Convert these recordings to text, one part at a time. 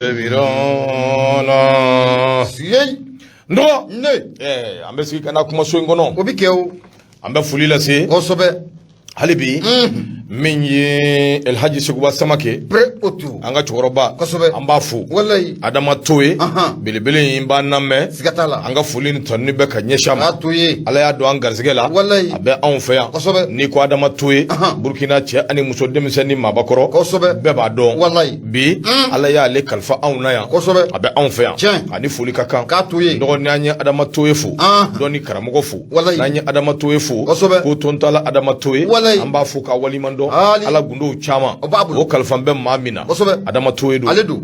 La n dɔgɔ ne an bɛ sigi ka na kumaso in kɔnɔ o bɛ kɛ o an bɛ foli lase kosɛbɛ hali bi min ye Elhaji Sekuba Samake bere otu an ka cɛkɔrɔba kosɛbɛ an b'a fo walayi Adama Toye Ahan. belebele in b'an lamɛn siga t'a la an ka foli ni tanuni bɛ ka ɲɛsin a ma k'a to ye Ala y'a don an garisɛgɛ la Walayi. a bɛ anw fɛ yan Kosɛbɛ. n'i ko Adama Toye Ahan. Burukina cɛ ani muso denmisɛn ni maabakɔrɔ Kosɛbɛ. bɛɛ b'a dɔn Walayi. bi Ala y'ale kalifa anw na yan Kosɛbɛ. a bɛ anw fɛ yan Tiɲɛ. ani foli ka kan K'a to ye. dɔgɔ n'an ye Adama Toye fo Ahan. dɔ ni karamɔgɔ fo Walayi. n'an ye Adama Toye fo Kosɛbɛ. ko tontala Adama Toye Walayi. an b'a fo k'a waliman dɔn Ali. Ala gundow caman O b'a bolo. o kalifa bɛ maa min na Kosɛbɛ. Adama Toye don Ale don.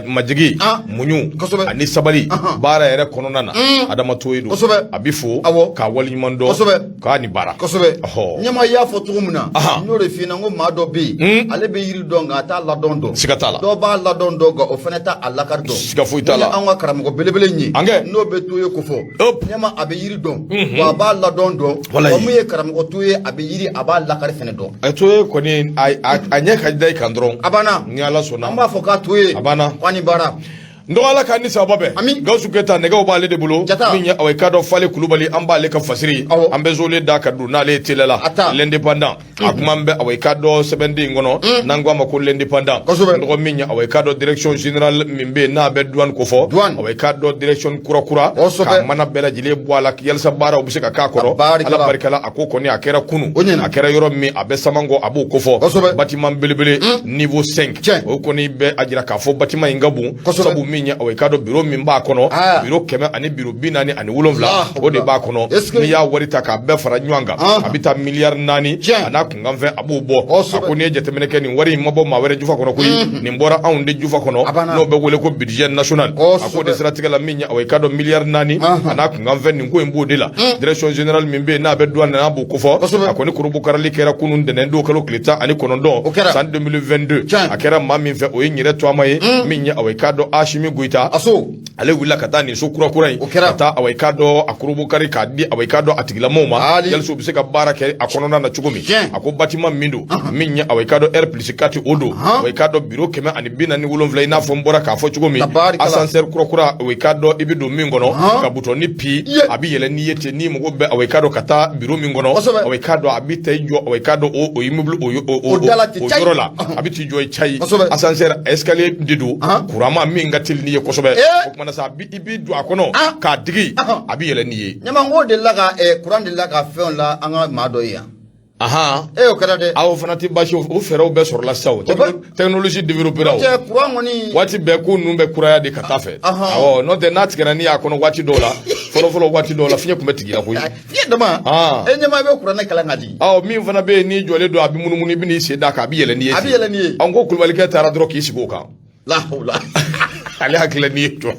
Majigi Ah. muɲu Kosɛbɛ. ani sabali Ahan. baara yɛrɛ kɔnɔna na Adama Toye don Kosɛbɛ. a bɛ fo Awɔ. k'a waleɲuman dɔn Kosɛbɛ. k'a ni baara kosɛbɛ Ɔhɔ. ɲɛma i y'a fɔ cogo min na Ahan. n y'o de f'i ɲɛna n ko maa dɔ bɛ yen ale bɛ yiri dɔn nka a t'a ladɔn dɔn Siga t'a la. dɔ b'a ladɔn dɔn nka o fana t'a a lakari dɔn Siga foyi t'a la. Mun ye anw ka karamɔgɔ belebele in ye An kɛ. n'o bɛ Toye ko fɔ Hop. ɲɛma a bɛ yiri dɔn wa a b'a ladɔn dɔn Walayi. wa mun ye karamɔgɔ Toye a bɛ yiri a b'a lakari fana dɔn A Toye kɔni a ɲɛ ka da i kan dɔrɔn a banna ni Ala sɔnna an b'a fɔ k'a Toye A banna. ko a ni baara n dɔgɔ Ala k'a ni sababa bɛn Ami. Gawusu Keyita nɛgɛw b'ale de bolo Jata. min ye awa i k'a dɔn Fale Kulubali an b'ale ka fasiri Awɔ. an bɛ zole da ka don n'ale ye teliya la A ta. l'indépendant a kuma bɛ awa i k'a dɔn sɛbɛnden in kɔnɔ n'an ko a ma ko l'indépendant Kosɛbɛ. n dɔgɔ min ye awa i k'a dɔn direction générale min bɛ yen n'a bɛ douane kofɔ Douane. awa i k'a dɔn direction kura kura Kosɛbɛ. ka mana bɛɛ lajɛlen bɔ a la yalisa baaraw bɛ se ka k'a kɔrɔ A barika Ala la. barika la a ko kɔni a kɛra kunu O ɲɛna. a kɛra yɔrɔ min a bɛ Samankɔ a b'o kofɔ Kosɛbɛ. bâtiment belebele niveau 5 Tiɲɛ. o kɔni bɛ a jira k'a fɔ bâtiment in ka bon Kosɛbɛ. sabu min ye awa i k'a dɔn bureau min b'a kɔnɔ Ah. bureau 147 Allahu o de b'a kɔnɔ Est-ce que- n'i y'a wari ta k'a bɛɛ fara ɲɔgɔn kan Ah. a bɛ taa miliyari 4 Tiɲɛ. a n'a kunkanfɛn a b'o bɔ Kosɛbɛ. a ko n'i ye jateminɛ kɛ nin wari in ma bɔ maa wɛrɛ jufa kɔnɔ koyi nin bɔra anw de jufa kɔnɔ A banna. n'o bɛ wele ko budget national Kosɛbɛ. a ko de siratigɛ la min ye awa i k'a dɔn miliyari 4 Ah. a n'a kunkanfɛn nin ko in b'o de la direction générale min bɛ yen n'a bɛ douane n'a b'o kofɔ Kosɛbɛ. a kɔni kurubukarali kɛra kunun ntɛnɛn don kalo tile 19 O kɛra. san 2022 Tiɲɛ. a kɛra maa min fɛ o ye n yɛrɛ tɔgɔma ye min ye awa i k'a dɔn Asimi Goyita aso ale wulila ka taa nin so kura kura in O kɛra. ka taa awa i k'a dɔn a kurubukari k'a di awa i k'a dɔn a tigilamɔgɔw ma Ali. yalisa u bɛ se ka baara kɛ a kɔnɔna na cogo min Tiɲɛ. a ko bâtiment min don min ye awa i k'a dɔn R plus 4 o don Ahan. awa i k'a dɔn bureau 147 i n'a fɔ n bɔra k'a fɔ cogo min Tabarikala. ascenseur kura kura awa i k'a dɔn i bɛ don min kɔnɔ Ahan. ka butɔni pi Ye. a bɛ yɛlɛ n'i ye ten n'i mago bɛ awa i k'a dɔn ka taa bureau min kɔnɔ Kosɛbɛ. awa i k'a dɔn a bɛ taa i jɔ awa i k'a dɔn o immeuble O da la ten, o cayi. yɔrɔ la a bɛ t'i jɔ i cayi Kosɛbɛ. ascenseur escalier de don Ahan. kurama min ka teli n'i ye kosɛbɛ Eh. o kumana sa i b'i don a kɔnɔ Ah. k'a digi Ahan. a bɛ yɛlɛ n'i ye ɲɛma n ko delila ka kuran delila ka fɛnw la an ka maa dɔ ye yan ahan e o kɛra dɛ aw fana tɛ baasi o fɛɛrɛw bɛɛ sɔrɔla sisan o technologie développée o cɛ kuran kɔni waati bɛɛ ko ninnu bɛ kuraya de ka taa fɛ Ahan. awɔ n'o tɛ n'a tigɛra n'i y'a kɔnɔ waati dɔw la fɔlɔfɔlɔ waati dɔw la fiɲɛ tun bɛ tigɛ i la koyi fiɲɛ dama Ah. e ɲɛma i bɛ kuranɛ kalan ka jigin awɔ min fana bɛ yen n'i jɔlen don a bɛ munumunu i bɛ n'i sen d'a kan a bɛ yɛlɛ n'i ye A bɛ yɛlɛ n'i ye. ɔ n ko kulubalikɛ taara dɔrɔn k'i sigi o kan lahawula ale hakili la n'i ye jɔ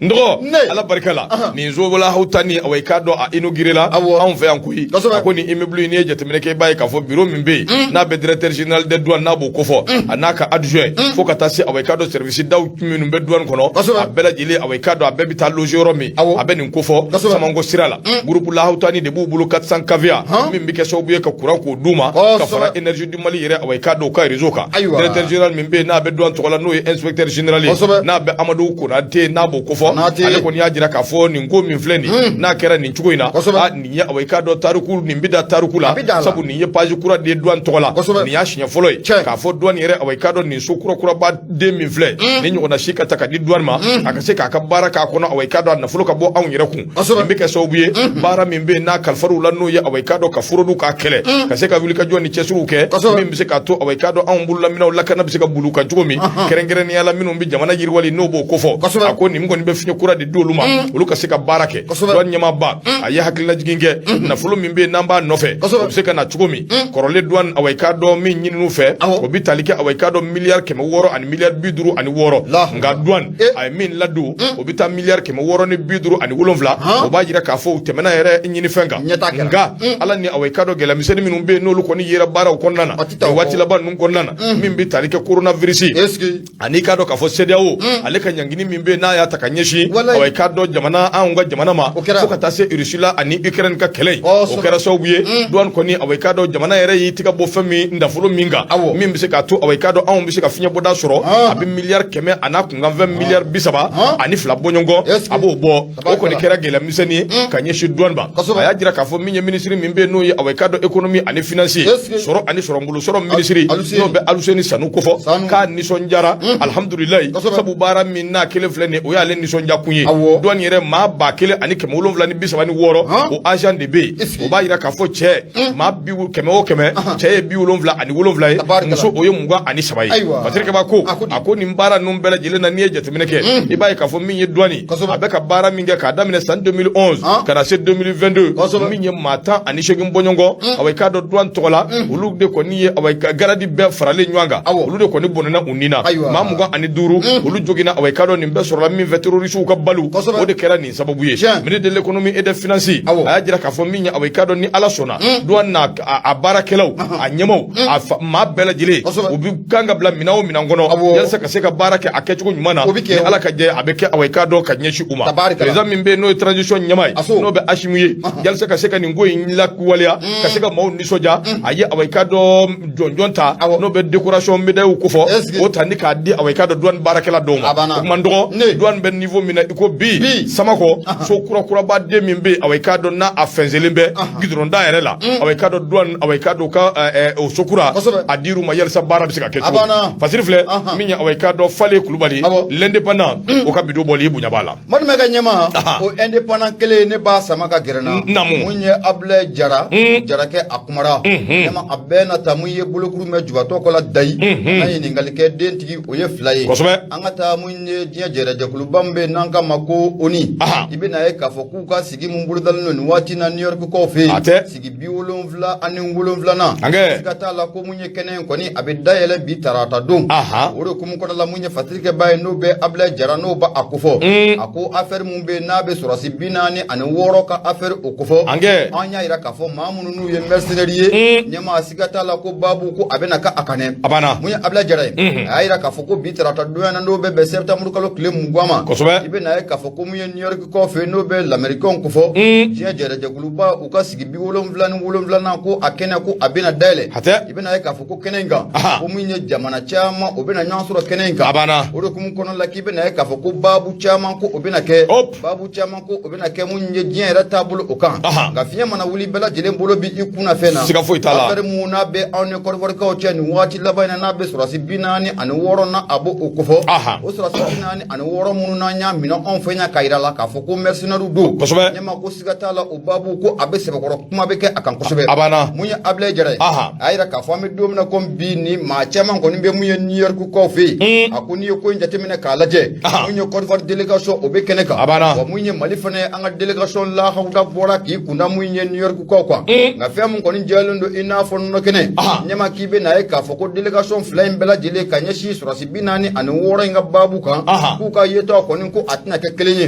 n dɔgɔ Ne. ala barika la Ahan. nin zobola hawtani awa i k'a dɔn a inauguré la Awɔ. anw fɛ yan koyi Kosɛbɛ. a ko nin immeuble in n'i ye jateminɛ kɛ i b'a ye k'a fɔ bureau min bɛ yen n'a bɛ directeur général des douanes n'a b'o kofɔ a n'a ka adjoint fo ka taa se awa i k'a dɔn service daw minnu bɛ douane kɔnɔ Kosɛbɛ. a bɛɛ lajɛlen awa i k'a dɔn a bɛɛ bɛ taa loger yɔrɔ min Awɔ. a bɛ nin kofɔ Kosɛbɛ. Samanko sira la groupe Lahawtani de b'u bolo 400 kVA Han. min bɛ kɛ sababu ye ka courant k'o d'u ma ka Kosɛbɛ. fara énergie du Mali yɛrɛ awa i k'a dɔn u ka réseau kan Ayiwa. directeur général min bɛ yen n'a bɛ douane tɔgɔ la n'o ye inspecteur général ye Kosɛbɛ. n'a bɛ Amadu Konate n'a b'o kofɔ Konate. ale kɔni y'a jira k'a fɔ nin ko min filɛ nin n'a kɛra nin cogo in na Kosɛbɛ. a nin ye awa i k'a dɔn tariku nin bɛ da tariku la A bɛ da a la. sabu nin ye page kura de ye douane tɔgɔ la Kosɛbɛ. nin y'a siɲɛ fɔlɔ ye Tiɲɛ. k'a fɔ douane yɛrɛ awa i k'a dɔn nin so kura kuraba den min filɛ nin ɲɔgɔnna si ka ta ka di douane ma a ka se k'a ka baara k'a kɔnɔ awa i k'a dɔn a nafolo ka bɔ anw yɛrɛ kun Kosɛbɛ. nin bɛ kɛ sababu ye baara min bɛ yen n'a kalifar'u la n'o ye awa i k'a dɔn ka fraude k'a kɛlɛ ka se ka wulikajɔ ni cɛsiriw kɛ Kosɛbɛ. min bɛ se k'a to awa i k'a dɔn anw bololaminɛw lakana bɛ se ka boli u kan cogo min kɛrɛnkɛrɛnnenya la minnu bɛ jamana yiriwali n'o b'o kofɔ Kosɛbɛ. a ko nin kɔni bɛ fiɲɛ kura de di olu ma olu ka se ka baara kɛ Kosɛbɛ. douane ɲɛmaaba a ye hakililajigin kɛ nafolo min bɛ yen n'an b'a nɔfɛ Kosɛbɛ. o bɛ se ka na cogo min kɔrɔlen douane awa i k'a dɔn min ɲininiw fɛ Awɔ. o bɛ tali kɛ awa i k'a dɔn miliyari 656 Allahu nka douane Eh. a ye min ladon o bɛ taa miliyari 657 Han. o b'a jira k'a fɔ u tɛmɛna yɛrɛ ɲinifɛn kan Ɲɛtaa kɛra. nka ala ni awa i k'a dɔn gɛlɛyamisɛnnin minnu bɛ yen n'olu kɔni yera baaraw kɔnɔna na A tɛ taa nin o kɔ. waati laban ninnu kɔnɔna na min bɛ tali kɛ coronavirus est-ce que ani k'a dɔn k'a fɔ CEDEAO ale ka ɲangini min bɛ yen n'a y'a ta ka ɲɛsin ɲɛsin Walayi. awa i k'a dɔn jamana anw ka jamana ma O kɛra. fo ka taa se Russie la ani Ukraine ka kɛlɛ in o Kosɛbɛ. kɛra sababu ye douane kɔni awa i k'a dɔn jamana yɛrɛ y'i tɛgɛ bɔ fɛn min nafolo min kan Awɔ. min bɛ se k'a to awa i k'a dɔn anw bɛ se ka fiɲɛbɔda sɔrɔ a bɛ miliyari 100 a n'a kunkanfɛn miliyari 32 bɔ ɲɔgɔn Est-ce que- a b'o bɔ o kɔni Tabarikala. kɛra gɛlɛya misɛnnin ye ka ɲɛsin douane ma. Kosɛbɛ. A y'a jira k'a fɔ min ye minisiri min bɛ yen n'o ye awa i k'a dɔn économie ani finance ye Est-ce que- sɔrɔ ani sɔrɔngolo sɔrɔ minisiri Aluseni. n'o bɛ Aluseni Sanu kofɔ Sanu. k'a nisɔndiyara alihamudulilayi Kosɛbɛ. sabu baara min n'a kelen filɛ nin ye o y'ale nisɔndiya kun ye. Awɔ. Douane yɛrɛ maa 1736 Han? o agent de bɛ yen. Est-ce que- O b'a jira k'a fɔ cɛ maa bi kɛmɛ o kɛmɛ cɛ ye 77 ye Tabarikala. muso o ye 23 ye. Ayiwa. Patrick Kaba ko A ko di? a ko nin baara ninnu bɛɛ lajɛlen na n'i ye jateminɛ kɛ i b'a ye k'a fɔ min ye douane Kosɛbɛ. a bɛ ka baara min kɛ k'a daminɛ san 2011 Han? ka na se 2022 Kosɛbɛ. min ye maa 18 bɔɲɔgɔn awa i k'a dɔn douane tɔgɔ la olu de kɔni ye awa i ka garadi bɛɛ faralen ɲɔgɔn kan Awɔ. olu de kɔni bɔnɛna u ni na Ayiwa. maa 25 olu joginna awa i k'a dɔn nin bɛɛ sɔrɔla min fɛ terrorisiw ka balu Kosɛbɛ. o de kɛra nin sababu ye. Tiɲɛ. Ministre de l'économie et des finances Awɔ. a y'a jira k'a fɔ min ye awa i k'a dɔn ni Ala sɔnna douane n'a a baarakɛlaw a ɲɛmaw a maa bɛɛ lajɛlen Kosɛbɛ. u bɛ kan ka bila minɛn o minɛn kɔnɔ Awɔ. yalasa ka se ka baara kɛ a kɛcogo ɲuman na O bɛ kɛ ni o. Ala ka jɛ a bɛ kɛ awa i k'a dɔn ka ɲɛsin u ma. Tabarikala. Président min bɛ yen n'o ye transition ɲɛmaa ye Aso. n'o bɛ Assimi ye yalasa ka se ka nin ko in lawaleya ka se ka maaw nisɔndiya a ye awa i k'a dɔn jɔnjɔn ta Awɔ. n'o bɛ décoration médaille kofɔ Est-ce que- o ta ni k'a di awa i k'a dɔn douane baarakɛla dɔw ma. A banna. O kuma n dɔgɔ Ne. douane bɛ niveau min na i ko bi Bi. Samakɔ so kura kuraba den min bɛ yen awa i k'a dɔn n'a a fɛnsɛnlen bɛ goudron da yɛrɛ la awa i k'a dɔn douane awa i k'a dɔn u ka o so kura Kosɛbɛ. a dir'u ma yalasa baara bɛ se ka kɛ A cogo banna. min. Fasiri filɛ min ye awa i k'a dɔn Fale Kulubali Awɔ. l'indépendant o ka bidon bɔli i bonya b'a la. Madumɛ ka ɲɛma Aha. o indépendant kelen ne b'a sama ka gɛrɛ na Naamu. mun ye Abulaye Jara Jarakɛ a kumara ɲɛma a bɛɛ na ta mun ye bolokuru mɛn jubatɔ kɔ la dayi n'a ɲininkali kɛ dentigi o ye fila ye. Kosɛbɛ. An ka taa mun ye diɲɛ jɛrɛjɛkuluba min bɛ yen n'an k'a ma ko ONU Aha. i bɛna ye k'a fɔ k'u ka sigi mun bolodalen don nin waati na New York kaw fɛ A yen tɛ. sigi 77nan Ankɛ. siga t'a la ko mun ye kɛnɛ in kɔni a bɛ dayɛlɛ bi tarata don. Aha. O de hukumu kɔnɔna la mun ye Fatirikɛba ye n'o bɛ Abulaye Jara n'o b'a a kofɔ a ko affaire mun bɛ yen n'a bɛ sɔrɔsi 46 ka affaire o kofɔ. Ankɛ. An y'a yira k'a fɔ maa minnu n'u ye mercenaires ye ɲɛmaa siga t'a la ko baabu ko a bɛna ka a kanɛ. A banna. Mun ye Abulaye Jara ye a y'a yira k'a fɔ ko bi tarata donya na n'o bɛ bɛn septembre kalo tile 20 ma. Kosɛbɛ. I bɛna ye k'a fɔ ko mun ye New York kaw fɛ yen n'o bɛ lamɛrikɛnw kofɔ diɲɛ jɛrɛjɛkuluba u ka sigi 77nan ko a kɛnɛ ko a bɛna dayɛlɛ. A tɛ. I bɛna ye k'a fɔ ko kɛnɛ in kan Aha. ko mun ye jamana caman o bɛna ɲɔgɔn sɔrɔ kɛnɛ in kan. A banna. O de hukumu kɔnɔna la k'i bɛna ye k'a fɔ ko baabu caman ko o bɛna kɛ Hop. baabu caman ko o bɛna kɛ mun ye diɲɛ yɛrɛ taabolo o kan. Aha. Nka fiɲɛ mana wuli bɛɛ lajɛlen bolo bi i kunna fɛn na. Siga foyi t'a la. Affaire mun n'a bɛ anw ni Kɔdiwarikaw cɛ nin waati laban in na n'a bɛ sɔrɔsi 46 na a b'o o kofɔ. Aha. O sɔrɔsi 46 minnu n'an y'a minɛ anw fɛ yan k'a yira la k'a fɔ ko mercenaires don. Kosɛbɛ. Ɲɛma ko siga t'a la o baabu ko a bɛ sɛbɛkɔrɔ kuma bɛ kɛ a kan kosɛbɛ. A banna. Mun ye Abulaye Jara ye Aha. a y'a yira k'a fɔ an bɛ don min na komi bi ni maa caman kɔni bɛ mun ye New York kaw fɛ yen a ko n'i ye ko in jateminɛ k'a lajɛ Aha. mun ye Côte d'Ivoire délégation o bɛ kɛnɛ kan. A banna. Wa mun ye Mali fana ye an ka délégation lahawuda bɔra k'i kunda mun ye New York kaw kan nka fɛn mun kɔni jɛlen don i n'a fɔ nɔnɔ kɛnɛ Aha. ɲɛma k'i bɛ n'a ye k'a fɔ ko délégation fila in bɛɛ lajɛlen ka ɲɛsin sɔrɔsi 46 in ka baabu kan Aha. k'u ka yetaw kɔni ko a tɛna kɛ kelen ye.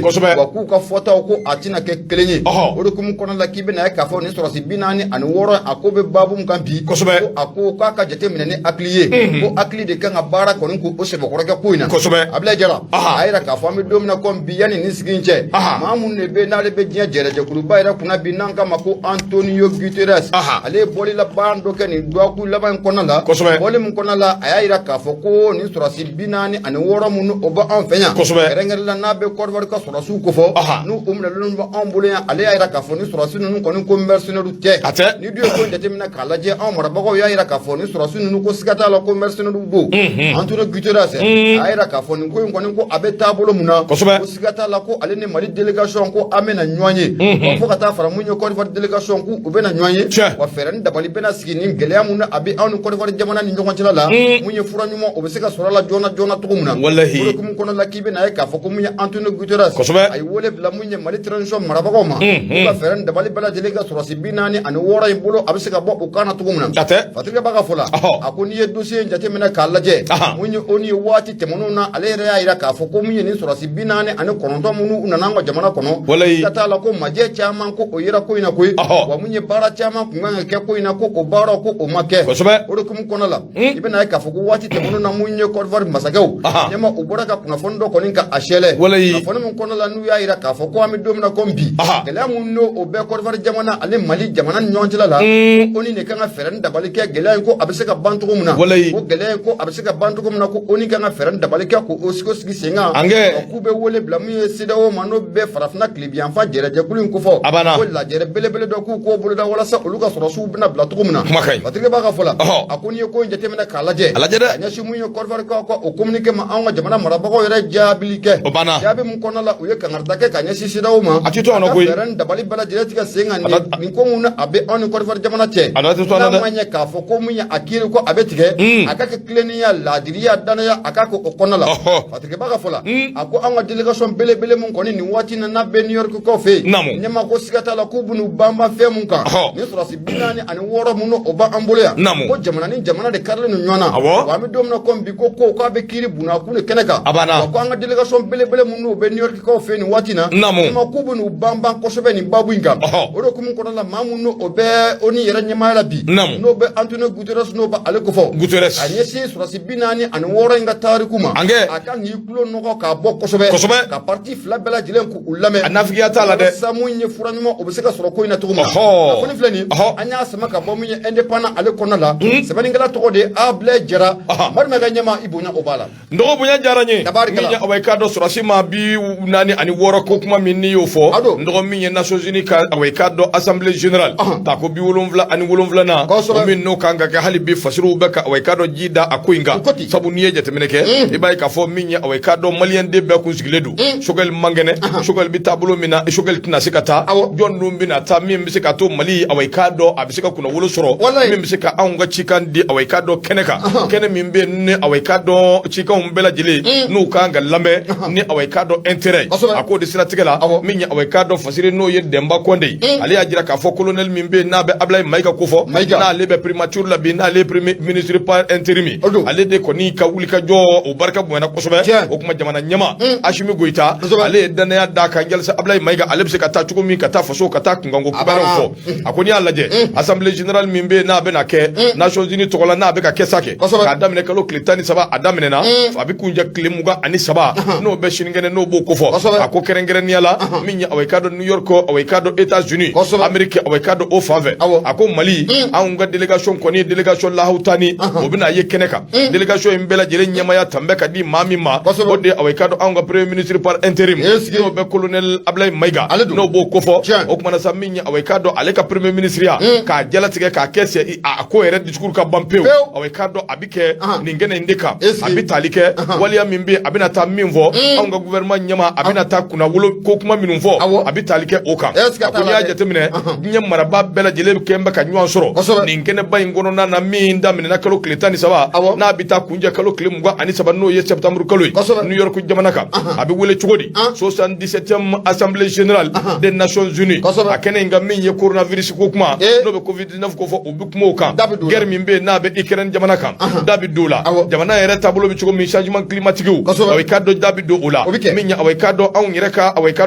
Kosɛbɛ. Wa k'u ka fɔtaw ko a tɛna kɛ kelen ye. Ɔhɔ. O de hukumu kɔnɔna la k'i bɛ n'a ye k'a fɔ nin sɔrɔsi 46 a ko bɛ baabu min kan bi Kosɛbɛ. ko a ko k'a ka jate minɛ ni hakili ye ko hakili de kan ka baara kɔni k'o sɛbɛkɔrɔ kɛ ko in na. Kosɛbɛ. Abulaye Jara Aha. a yira k'a fɔ an bɛ don min na komi bi yanni nin sigi in cɛ Aha. maa minnu de bɛ yen n'ale bɛ diɲɛ jɛrɛjɛkuluba yɛrɛ kunna bi n'an k'a ma ko Antonio Guterres Aha. ale ye bɔli laban dɔ kɛ nin dɔgɔkun laban in kɔnɔna la. Kosɛbɛ. Bɔli min kɔnɔna la a y'a yira k'a fɔ ko nin sɔrɔsi 46 minnu o bɛ anw fɛ yan Kosɛbɛ. kɛrɛnkɛrɛn la n'a bɛ Côte d'Ivoire ka sɔrɔsiw kofɔ Aha. n'u u minɛlen bɛ anw bolo yan ale y'a yira k'a fɔ ni sɔrɔsi ninnu kɔni ko mercenaires tɛ. A tɛ. Ni dun ye ko in jateminɛ k'a lajɛ anw marabagaw y'a yira k'a fɔ ni sɔrɔsi ninnu ko siga t'a la ko mercenaires don. Antonio Guterres a y'a yira k'a fɔ nin ko in kɔni ko a bɛ taabolo mun na Kosɛbɛ. ko siga t'a la ko ale ni Mali délégation ko an bɛna ɲɔgɔn ye wa fo ka taa fara mun ye Côte d'Ivoire délégation k'u u bɛna ɲɔgɔn ye. Tiɲɛ. Wa fɛɛrɛ ni dabali bɛna sigi nin gɛlɛya mun na a bɛ anw ni Côte d'Ivoire jamana ni ɲɔgɔn cɛla la mun ye fura ɲuman o bɛ se ka sɔrɔ a la joona joona cogo min na. Walahi. O de hukumu kɔnɔna la k'i bɛna ye k'a fɔ ko mun ye Antonio Guterres Kosɛbɛ. a ye wele bila mun ye Mali transition marabagaw ma k'u ka fɛɛrɛ ni dabali bɛɛ lajɛlen ka sɔrɔsi 46 in bolo a bɛ se ka bɔ u kan na cogo min na. A tɛ. Fatirikɛ b'a ka fɔ la Ɔhɔ. a ko n'i ye dossier in jateminɛ k'a lajɛ Ahan. mun ye ONU ye waati tɛmɛnenw na ale yɛrɛ y'a yira k'a fɔ ko mun ye nin sɔrɔsi 49 minnu nana an ka jamana kɔnɔ Walayi. ka t'a la ko majɛ caman ko o yera ko in na koyi. Ɔhɔ. Wa mun ye baara caman kun kan ka kɛ ko in na ko o baaraw ko o ma kɛ. Kosɛbɛ. O de hukumu kɔnɔ la i bɛna ye k'a fɔ ko waati tɛmɛnenw na mun ye Côte d'Ivoire masakɛw Ahan. ɲɛma u bɔra ka kunnafoni dɔ kɔni ka a sɛlɛ. dayɛlɛ. Walayi. Kunnafoni min kɔnɔna la, n'u y'a jira k'a fɔ ko an bɛ don min na ko bi, gɛlɛya mun n'o o bɛ Côte d'Ivoire jamana ani Mali jamana ni ɲɔgɔn cɛla la, ko ONU de kan ka fɛɛrɛ ni dabali kɛ gɛlɛya in ko a bɛ se ka ban cogo min na. Walayi. Ko gɛlɛya in ko a bɛ se ka ban cogo min na, ko ONU kan ka fɛɛrɛ ni dabali kɛ k'o sigi sen kan. Angɛ. K'u bɛ wele bila min ye CEDEAO ma, n'o bɛ farafinna tilebinyanfan jɛrɛjɛkulu in kofɔ. A banna. Ko lajɛrɛ belebele dɔ k'u k'o boloda walasa olu ka sɔrɔsiw bɛna bila cogo min na. Kuma ka ɲi. Patrick b'a ka fɔ la, a ko n'i ye ko in jateminɛ k'a lajɛ, A lajɛ dɛ. ka ɲɛsin mun ye Côte d'Ivoire kaw ka o communiqué ma, anw ka jamana marabagaw yɛrɛ jaabili kɛ. O banna. Jaabi mun kɔnɔna la, u ye kangarida kɛ ka ɲɛsin CEDEAO ma. A tɛ to an na A ka koyi. fɛɛrɛ ni dabali bɛɛ lajɛlen tigɛ sen kan. A Nin ko mun a bɛ anw ni Côte d'Ivoire jamana cɛ. A tɛ to an na dɛ. N'a ma ɲɛ k'a fɔ ko mun ye a kiiri ko a bɛ tigɛ, a ka kɛ tilennenya, laadiriya, danaya, a ka kɛ o kɔnɔna la. Patrick b'a ka fɔ la, a ko an ka délégation belebele mun kɔni nin waati in na, n'a bɛ New York kaw fɛ yen, ɲɛmaa ko siga t'a la k'u bɛn'u banban fɛn mun kan, ni sɔrɔdasi 46 mun o b'an bolo yan, ko jamana ni jamana de karilen don ɲɔgɔn na. Wa an bɛ don min na komi bi, ko k'a bɛ kiiri bunakun de kɛnɛ kan. A banna. Wa ko an ka délégation belebele mun n'o bɛ New York kaw fɛ yen nin waati in na, ɲɛmaa k'u bɛn'u banban kosɛbɛ nin baabu in kan. O de hukumu kɔnɔna la, maa mun n'o o bɛ ONU yɛrɛ ɲɛmaaya la bi, n'o bɛ Antonio Guterres, n'o bɛ ale kofɔ, Guterres. a ɲɛsin sɔrɔdasi 46 in ka tariku ma, Angɛ. a kan k'i tulo nɔgɔ k'a bɔ kosɛbɛ, ka parti fila bɛɛ lajɛlen k'u lamɛn. A nafigiya t'a la dɛ. Walasa mun ye fura ɲuman o bɛ se ka sɔrɔ ko in na cogo min na. Kunnafoni filɛ nin, an y'a sama ka bɔ min ye Indépendant ale kɔnɔna la, sɛbɛnnikɛla tɔgɔ de ye Ablaye Jara. Madu ka ɲɛma, i bonya o b'a la. N dɔgɔ, bonya diyara n ye. Tabarikala. Min ye awa i k'a dɔn sɔrɔsi maa 46 ko kuma min n'i y'o fɔ, A don. n dɔgɔ, min ye Nations Unies ka awa i k'a dɔn assemblée générale tako 77nan, o min n'o kan ka kɛ hali bi, fasiriw bɛ ka awa i k'a dɔn ji da a ko in kan. U ko ten. Sabu n'i ye jateminɛ kɛ, i b'a ye k'a fɔ min ye awa i k'a dɔn maliyɛn den bɛɛ kun sigilen don, Choguel man kɛnɛ, Choguel bɛ taabolo min na, Choguel tɛna se ka taa. Jɔn dun bɛna taa min bɛ se ka to Mali awa i k'a dɔn a bɛ se ka kunnawolo sɔrɔ, min bɛ se ka anw ka cikan di awa i k'a dɔn kɛnɛ kan, kɛnɛ min bɛ yen ni awa i k'a dɔn cikanw bɛɛ lajɛlen n'u kan ka lamɛn ni awa i k'a dɔn intérêt ye. A k'o de siratigɛ la, min ye awa i k'a dɔn fasiri n'o ye Demba Kɔnde ye, ale y'a jira k'a fɔ colonel min bɛ yen n'a bɛ Ablaye Mayiga kofɔ, n'ale bɛ primature la bi, n'ale ye premier ministre par intérim O don. ale de kɔni ka wuli ka jɔ o barika bonyana kosɛbɛ. O kuma jamana ɲɛmaa Asimi Goyita, ale ye danaya d'a kan jalisa Ablaye Mayiga ale bɛ se ka taa cogo min ka taa faso ka taa kunkanko kibaruyaw fɔ. A ko n'i y'a lajɛ, assemblée générale min bɛ yen n'a bɛna kɛ Nations Unies tɔgɔ la, n'a bɛ ka kɛ sa kɛ k'a daminɛ kalo tile 13, a daminɛna, a bɛ kuncɛ tile 23, n'o bɛ sinikɛnɛ, n'o b'o kofɔ. A ko kɛrɛnkɛrɛnnenya la, min ye awa i k'a dɔn New York, awa i k'a dɔn États-Unis Amérique, awa i k'a dɔn o fan fɛ, a ko Mali anw ka délégation kɔni ye délégation lahawutani, o bɛna ye kɛnɛ kan. Délégation in bɛɛ lajɛlen ɲɛmaaya tan bɛ ka di maa min ma, o de awa i k'a dɔn anw ka premier ministre par intérim, n'o bɛ colonel Ablaye Mayiga, n'o b'o kofɔ. O kumana sa, min ye awa i k'a dɔn ale ka premier ministre ya k'a jalatigɛ k'a kɛ sɛ a ko yɛrɛ discours ka ban pewu, awa i k'a dɔn a bɛ kɛ nin kɛnɛ in de kan. A bɛ tali kɛ waleya min bɛ yen, a bɛna taa min fɔ, anw ka gouvernement ɲɛmaa a bɛna taa kunnawolo ko kuma minnu fɔ, a bɛ tali kɛ o kan. A ko n'i y'a jateminɛ, diɲɛ marabaa bɛɛ lajɛlen kɛn bɛ ka ɲɔgɔn sɔrɔ nin kɛnɛba in kɔnɔna na, min daminɛna kalo tile 13, n'a bɛ taa kuncɛ kalo tile 23, n'o ye septembre kalo ye, New York jamana kan. A bɛ wele cogo di? 77e assemblée générale des Nations Unies. A kɛnɛ in kan, min ye coronavirus ko kuma, n'o bɛ Covid 19 ko fɔ, u bɛ kuma o kan. Guerre min bɛ yen n'a bɛ Ukraine jamana kan, da bɛ don o la. Jamana yɛrɛ taabolo bɛ cogo min, changement climatique, awa i k'a dɔn da bɛ don o la. Min ye awa i k'a dɔn anw yɛrɛ ka awa i k'a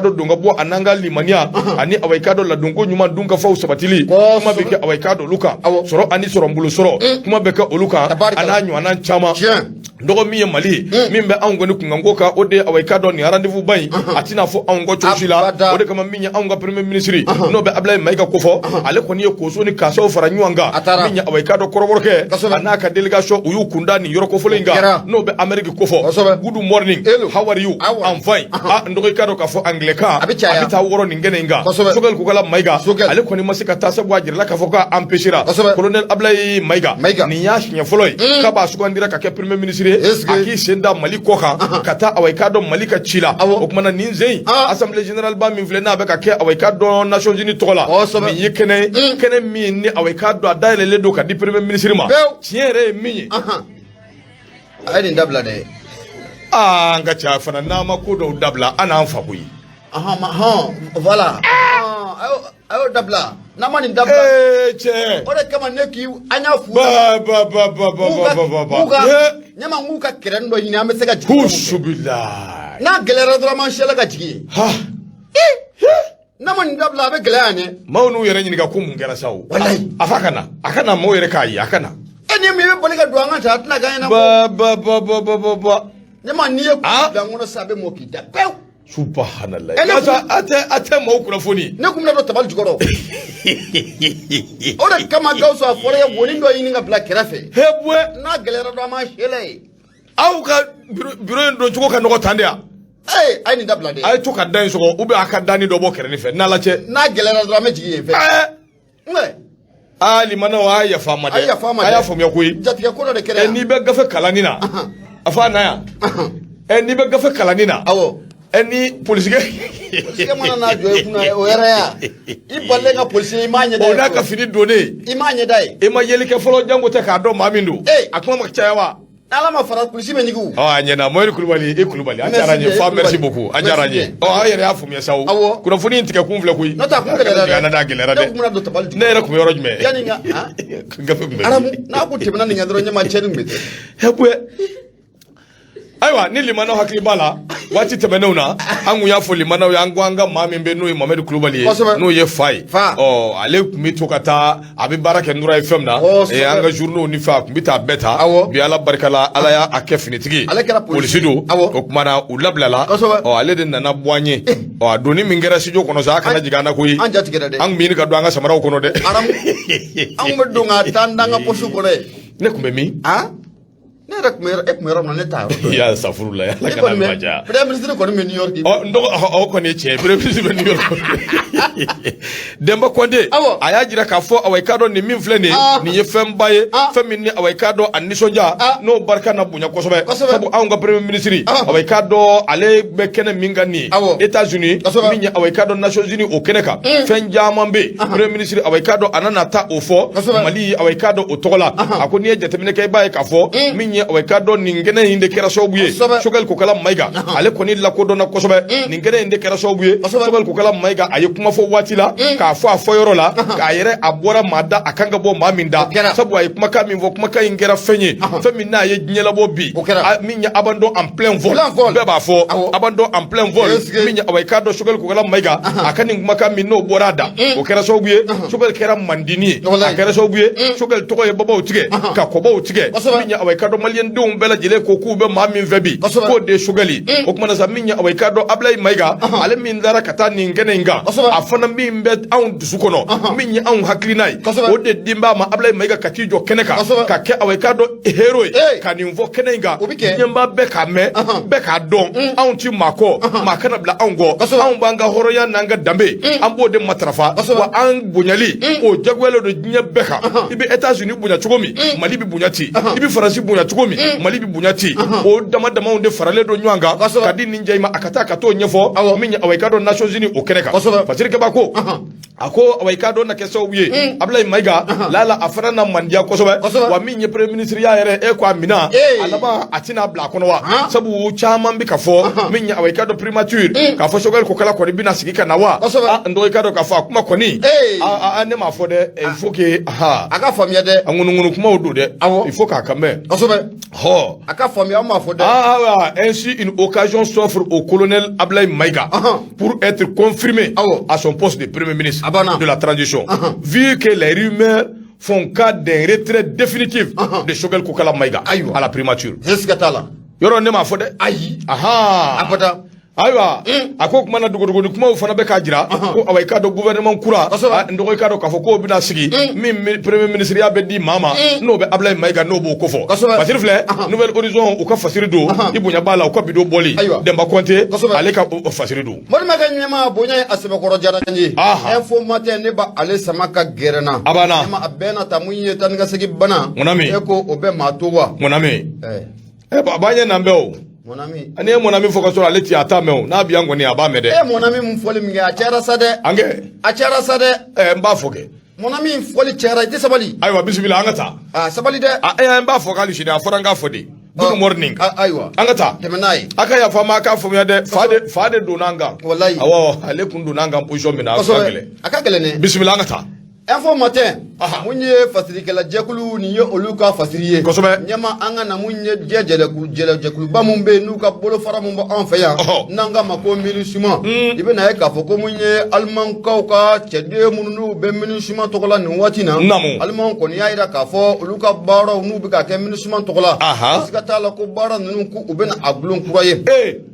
dɔn don ka bɔ a n'an ka limaniya ani awa i k'a dɔn ladonko ɲuman, dunkafaw sabatili kuma bɛ kɛ awa i k'a dɔn olu kan. Sɔrɔ ani sɔrɔnbolo sɔrɔ kuma bɛ kɛ olu kan, a n'a ɲɔgɔnna caman. Dɔgɔ, min ye Mali ye, min bɛ anw kɔni kunkanko kan, o de ye awa i k'a dɔn nin rendez-vous ba in a tɛna fɔ anw kɔ cogo si la. O de kama, min ye anw ka premier ministre, n'o bɛ Ablaye Mayiga kofɔ, ale kɔni ye koso ni kasaw fara ɲɔgɔn kan. Min ye awa i k'a dɔn kɔrɔbɔrɔkɛ a n'a ka délégation, u y'u kunda nin yɔrɔ kofɔlen in kan, n'o bɛ Amérique kofɔ. Good morning, how are you? I'm fine. A n dɔgɔ, i k'a dɔn k'a fɔ anglais kan a bɛ taa wɔrɔ nin kɛnɛ in kan. Choguel Kokala Mayiga, ale kɔni ma se ka taa, sabu a jirala k'a fɔ k'a empêchera. Colonel Ablaye Mayiga, nin y'a siɲɛ fɔlɔ ye k'a b'a sugandira ka kɛ premier ministre ye, a k'i sen da Mali kɔ kan ka taa awa i k'a dɔn Mali ka ci la. O kumana nin sen in, assemblée générale ba min filɛ n'a bɛ ka kɛ awa i k'a dɔn Nations Unies tɔgɔ la, nin ye kɛnɛ ye, kɛnɛ min ni awa i k'a dɔn a dayɛlɛlen don ka di premier ministre ma. Tiɲɛ yɛrɛ ye min ye, A ye nin dabila dɛ. Aa, an ka ca fana, n'an ma ko dɔw dabila, an n'an fa koyi. Voilà, a y'o dabila. N'an ma nin dabila, ee cɛ, o de kama ne k'i an y'a f'u ba ba ba ba ba ba ba ba k'u ka ɲɛma k'u ka kɛrɛnin dɔ ɲini, an bɛ se ka jigin. Husubila. N'a gɛlɛyara dɔrɔn, an siyala ka jigin. Ha. N'a ma nin dabila, a bɛ gɛlɛya yan dɛ. Maaw n'u yɛrɛ ɲininka ko mun kɛra sa o. Walayi. A fa ka na, a ka na, maaw yɛrɛ k'a ye, a ka na. E ni min bɛ boli ka don an ka ta, a tɛna k'an ɲɛna. Ba ba ba ba ba ba ba. Ɲama, n'i ye bila n kɔnɔ sisan, a bɛ mɔ k'i da pewu. Subhanallah. Eh, ne A tɛ maaw kunnafoni. Ne kun bɛna don tabali jukɔrɔ. O de kama, Gawusu, a fɔra ye wonin dɔ ɲini ka bila kɛrɛfɛ. He buwɛ. N'a gɛlɛyara dɔrɔn, an b'an sɛlɛ ye. Aw ka bureau in don cogo ka nɔgɔ tan de ya. Ee, a ye nin dabila dɛ. A ye to ka da in sɔgɔ ou bien a ka dani dɔ bɔ kɛrɛnin fɛ n'Ala cɛ. N'a gɛlɛyara dɔrɔn, an bɛ jigin yen fɛ. Ɛɛ. Aa, limanaw, a ye yafa n ma dɛ. A ye yafa n ma dɛ. A y'a faamuya koyi. Jatigɛ ko dɔ de kɛra Ɛ yan. N'i bɛ gafe kalanni na, a fɔ a na yan. Ɛ, n'i bɛ gafe kalanni na. Ɛ, ni polisikɛ. Polisikɛ mana n'a jɔ i kunna, o yɛrɛ ya. I balilen ka polisi, i m'a ɲɛda O ye n'a ka fɔlɔ. fini donnen. I m'a ɲɛda ye. I ma yeli kɛ fɔlɔ, jango tɛ k'a dɔn maa min don. Ee. A kuma ma caya wa? N'Ala ma fara, polisi bɛ ɲugu. Ɔ, a ɲɛna. Mohamed Kulubali, i Kulubali, a diyara n ye. Merci. Fa, bien, merci Kulubali. beaucoup, a diyara n ye. Merci. Ɔ, aw yɛrɛ y'a faamuya sa o. Kunnafoni in tigɛ kun filɛ koyi. N'o tɛ, a kun gɛlɛyara dɛ. A nana, a gɛlɛyara Ne dɛ. kun bɛna don tabali jukɔrɔ. Ne yɛrɛ kun bɛ yɔrɔ jumɛn? Yanni n ka han? Gafe kun bɛ. Aramu n'a kun tɛmɛna nin kan dɔrɔn, ɲɛma cɛnni kun bɛ kɛ. He buwɛ. Ayiwa, ni limanaw hakili b'a la, waati tɛmɛnenw na, an kun y'a fɔ limanaw ye, an ko an ka maa min bɛ, n'o ye Mohamed Kulubali ye, n'o ye fa ye. Fa. Ɔ, ale tun bɛ to ka taa, a bɛ baara kɛ Nura FM na. An ka journaux ni fɛn, a tun bɛ taa bɛɛ ta. Bi, Ala barika la, Ala y'a kɛ finitigi ye. Ale kɛra polisi don. O tuma na, u labilala. Ɔ, ale de nana bɔ an ye. Ɔ, a donni min kɛra studio kɔnɔ sa, a kana jigin an na koyi. An jatigɛra dɛ. An tun bɛ ɲini ka don an ka samaraw kɔnɔ dɛ. Aramu, an kun bɛ don ka taa an da an ka poche kɔnɔ yen. Ne tun bɛ min? Han, ne yɛrɛ tun bɛ yɔrɔ, e tun bɛ yɔrɔ min na, ne t'a yɔrɔ dɔn. Ya safurula, Ala E kana kɔni ma bɛ diya. Premier ministre kɔni bɛ New York. Ɔ, n dɔgɔ, o kɔni ye tiɲɛ ye, premier ministre bɛ New York. Demba Kɔnde, a y'a jira k'a fɔ, awa, i k'a dɔn nin min filɛ nin ye, nin ye fɛnba ye, fɛn min ni, awa, i k'a dɔn a nisɔndiya n'o barika na bonya kosɛbɛ, sabu anw ka premier ministre, awa, i k'a dɔn ale bɛ kɛnɛ min kan nin ye, États-Unis, min ye, awa, i k'a dɔn Nations Unies, o kɛnɛ kan, fɛn caman bɛ yen. Premier ministre, awa, i k'a dɔn a nana taa o fɔ Mali, awa, i k'a dɔn o tɔgɔ la. A ko n'i ye jateminɛ kɛ, i b'a ye k'a fɔ min ye, awa, i k'a dɔn nin kɛnɛ in de kɛra sababu ye Choguel Kokala Mayiga, ale kɔni lakodɔnna kosɛbɛ. Nin kɛnɛ in de kɛra sababu ye Choguel Kokala Mayiga, a ye kuma fɔ waati la, k'a fɔ a fɔyɔrɔ la, k'a yɛrɛ a bɔra maa da, a kan ka bɔ maa min da, sabu a ye kumakan min fɔ, kumakan in kɛra fɛn ye, fɛn min n'a ye diɲɛ labɔ bi, min ye abandon en plein vol, bɛɛ b'a fɔ abandon en plein vol. Min ye, awa, i k'a dɔn Choguel Kokala Mayiga, a ka nin kumakan min n'o bɔra a da, o kɛra sababu ye Choguel kɛra mandini ye, a kɛra sababu ye Choguel tɔgɔ ye babaw tigɛ ka kɔbaw tigɛ. Min ye, awa, i k'a dɔn maliyɛndenw bɛɛ lajɛlen ko k'u bɛ maa min fɛ bi, k'o de ye Choguel ye. O tuma na sa, min ye, awa, i k'a dɔn Ablaye Mayiga, ale min taara ka taa nin kɛnɛ in kan, a fana min bɛ anw dusu kɔnɔ, min ye anw hakilina ye, o de den b'a ma Ablaye Mayiga ka t'i jɔ kɛnɛ kan ka kɛ, awa, i k'a dɔn héros ye, ka nin fɔ kɛnɛ in kan, diɲɛba bɛɛ k'a mɛn, bɛɛ k'a dɔn. Anw ti maa kɔ, maa kana bila anw kɔ. Anw b'an ka hɔrɔnya n'an ka danbe, an b'o de matarafa, wa an bonyali o jagoyalen don diɲɛ bɛɛ kan. I bɛ États-Unis bonya cogo min, Mali bɛ bonya ten. I bɛ Faransi bonya cogo min, Mali bɛ bonya ten. O dama damaw de faralen don ɲɔgɔn kan ka di nin jɛ ma, a ka taa ka t'o ɲɛfɔ min ye, awa, i k'a dɔn Nations Unies o kɛnɛ kan. Fasiri Kaba ko, a ko, awa, i k'a dɔn na kɛ sababu ye Ablaye Mayiga lala, a fana na mandiya kosɛbɛ. Wa min ye premier ministre ya yɛrɛ, e ko a mina a laban, a tɛna bila a kɔnɔ wa? Sabu caman bɛ ka fɔ min ye, awa, i k'a dɔn primature, k'a fɔ Choguel Kokala kɔni bɛna sigi ka na wa? N dɔgɔ, i k'a dɔn k'a fɔ a kuma kɔni, ne m'a fɔ dɛ, il faut que a ka faamuya dɛ. A ŋunuŋunu kumaw don dɛ, il faut k'a kan mɛn. Hɔ, a ka faamuya, an m'a fɔ dɛ. Ah, ainsi une occasion s'offre au colonel Ablaye Maïga pour être confirmé à son poste de premier ministre de la transition, vu que les rumeurs font cas d'un retrait définitif de Choguel Kokala Maïga à la primature. Siga t'a la. Yɔrɔ, ne m'a fɔ dɛ. Ayi. Ahan. Abada. Ayiwa, a ko kuma na, dogodogo kumaw fana bɛ k'a jira ko, awa, i k'a dɔn gouvernement kura, n dɔgɔ, i k'a dɔn k'a fɔ k'o bɛna sigi min, premier ministre ya bɛ di maa ma, n'o bɛ Ablaye Mayiga, n'o b'o kofɔ. Fasiri filɛ, Nouvel Horizon, u ka fasiri don, i bonya b'a la, u ka bidon bɔli, Demba Kɔnte, ale ka fasiri don. Mɔdimɛ ɲɛma bonya ye a sɛbɛkɔrɔ diyara n ye. Info Matin, ne ba ale sama ka gɛrɛ na. A banna. Ɲɛma, a bɛɛ na ta mun ye taa ni ka segin bana. Mon ami. E ko o bɛ maa to wa? Mon ami. Ɛ, b'a ɲɛ nan bɛɛ o. Mon ami. Ani ye mon ami fɔ ka sɔrɔ ale ti a t'a mɛn o, n'a bi yan kɔni, a b'a mɛn dɛ. E, mon ami mun fɔli min kɛ, a cayara sa dɛ. An kɛ. A cayara sa dɛ. Ɛ, n b'a fɔ kɛ. Mon ami fɔli cayara, i tɛ sabali. Ayiwa, bisimila, an ka taa. A sabali dɛ. A, ɛ, n b'a fɔ k'ale sini a fɔra n k'a fɔ de. Good morning. Ayiwa. An ka taa. Tɛmɛ n'a ye. A ka yafa ma, a k'a faamuya dɛ, fa de donna an kan. Walayi. Awɔ, ale kun donna an kan position min na, a ka gɛlɛn. A ka gɛlɛn dɛ. Bisimila, an ka taa. Info Matin mun ye fasirikɛla jɛkulu nin ye olu ka fasiri ye kosɛbɛ ɲɛma an ka na mun ye diɲɛ jɛkuluba mun bɛ yen n'u ka bolofara mun bɛ anw fɛ yan n'an k'a ma ko MINUSMA i bɛna ye k'a fɔ ko mun ye alimankaw ka cɛden minnu n'u bɛ MINUSMA tɔgɔ la nin waati na alimanw kɔni y'a jira k'a fɔ olu ka baaraw n'u bɛ ka kɛ MINUSMA tɔgɔ la siga t'a la ko baara ninnu k'u bɛna a gulon kura ye.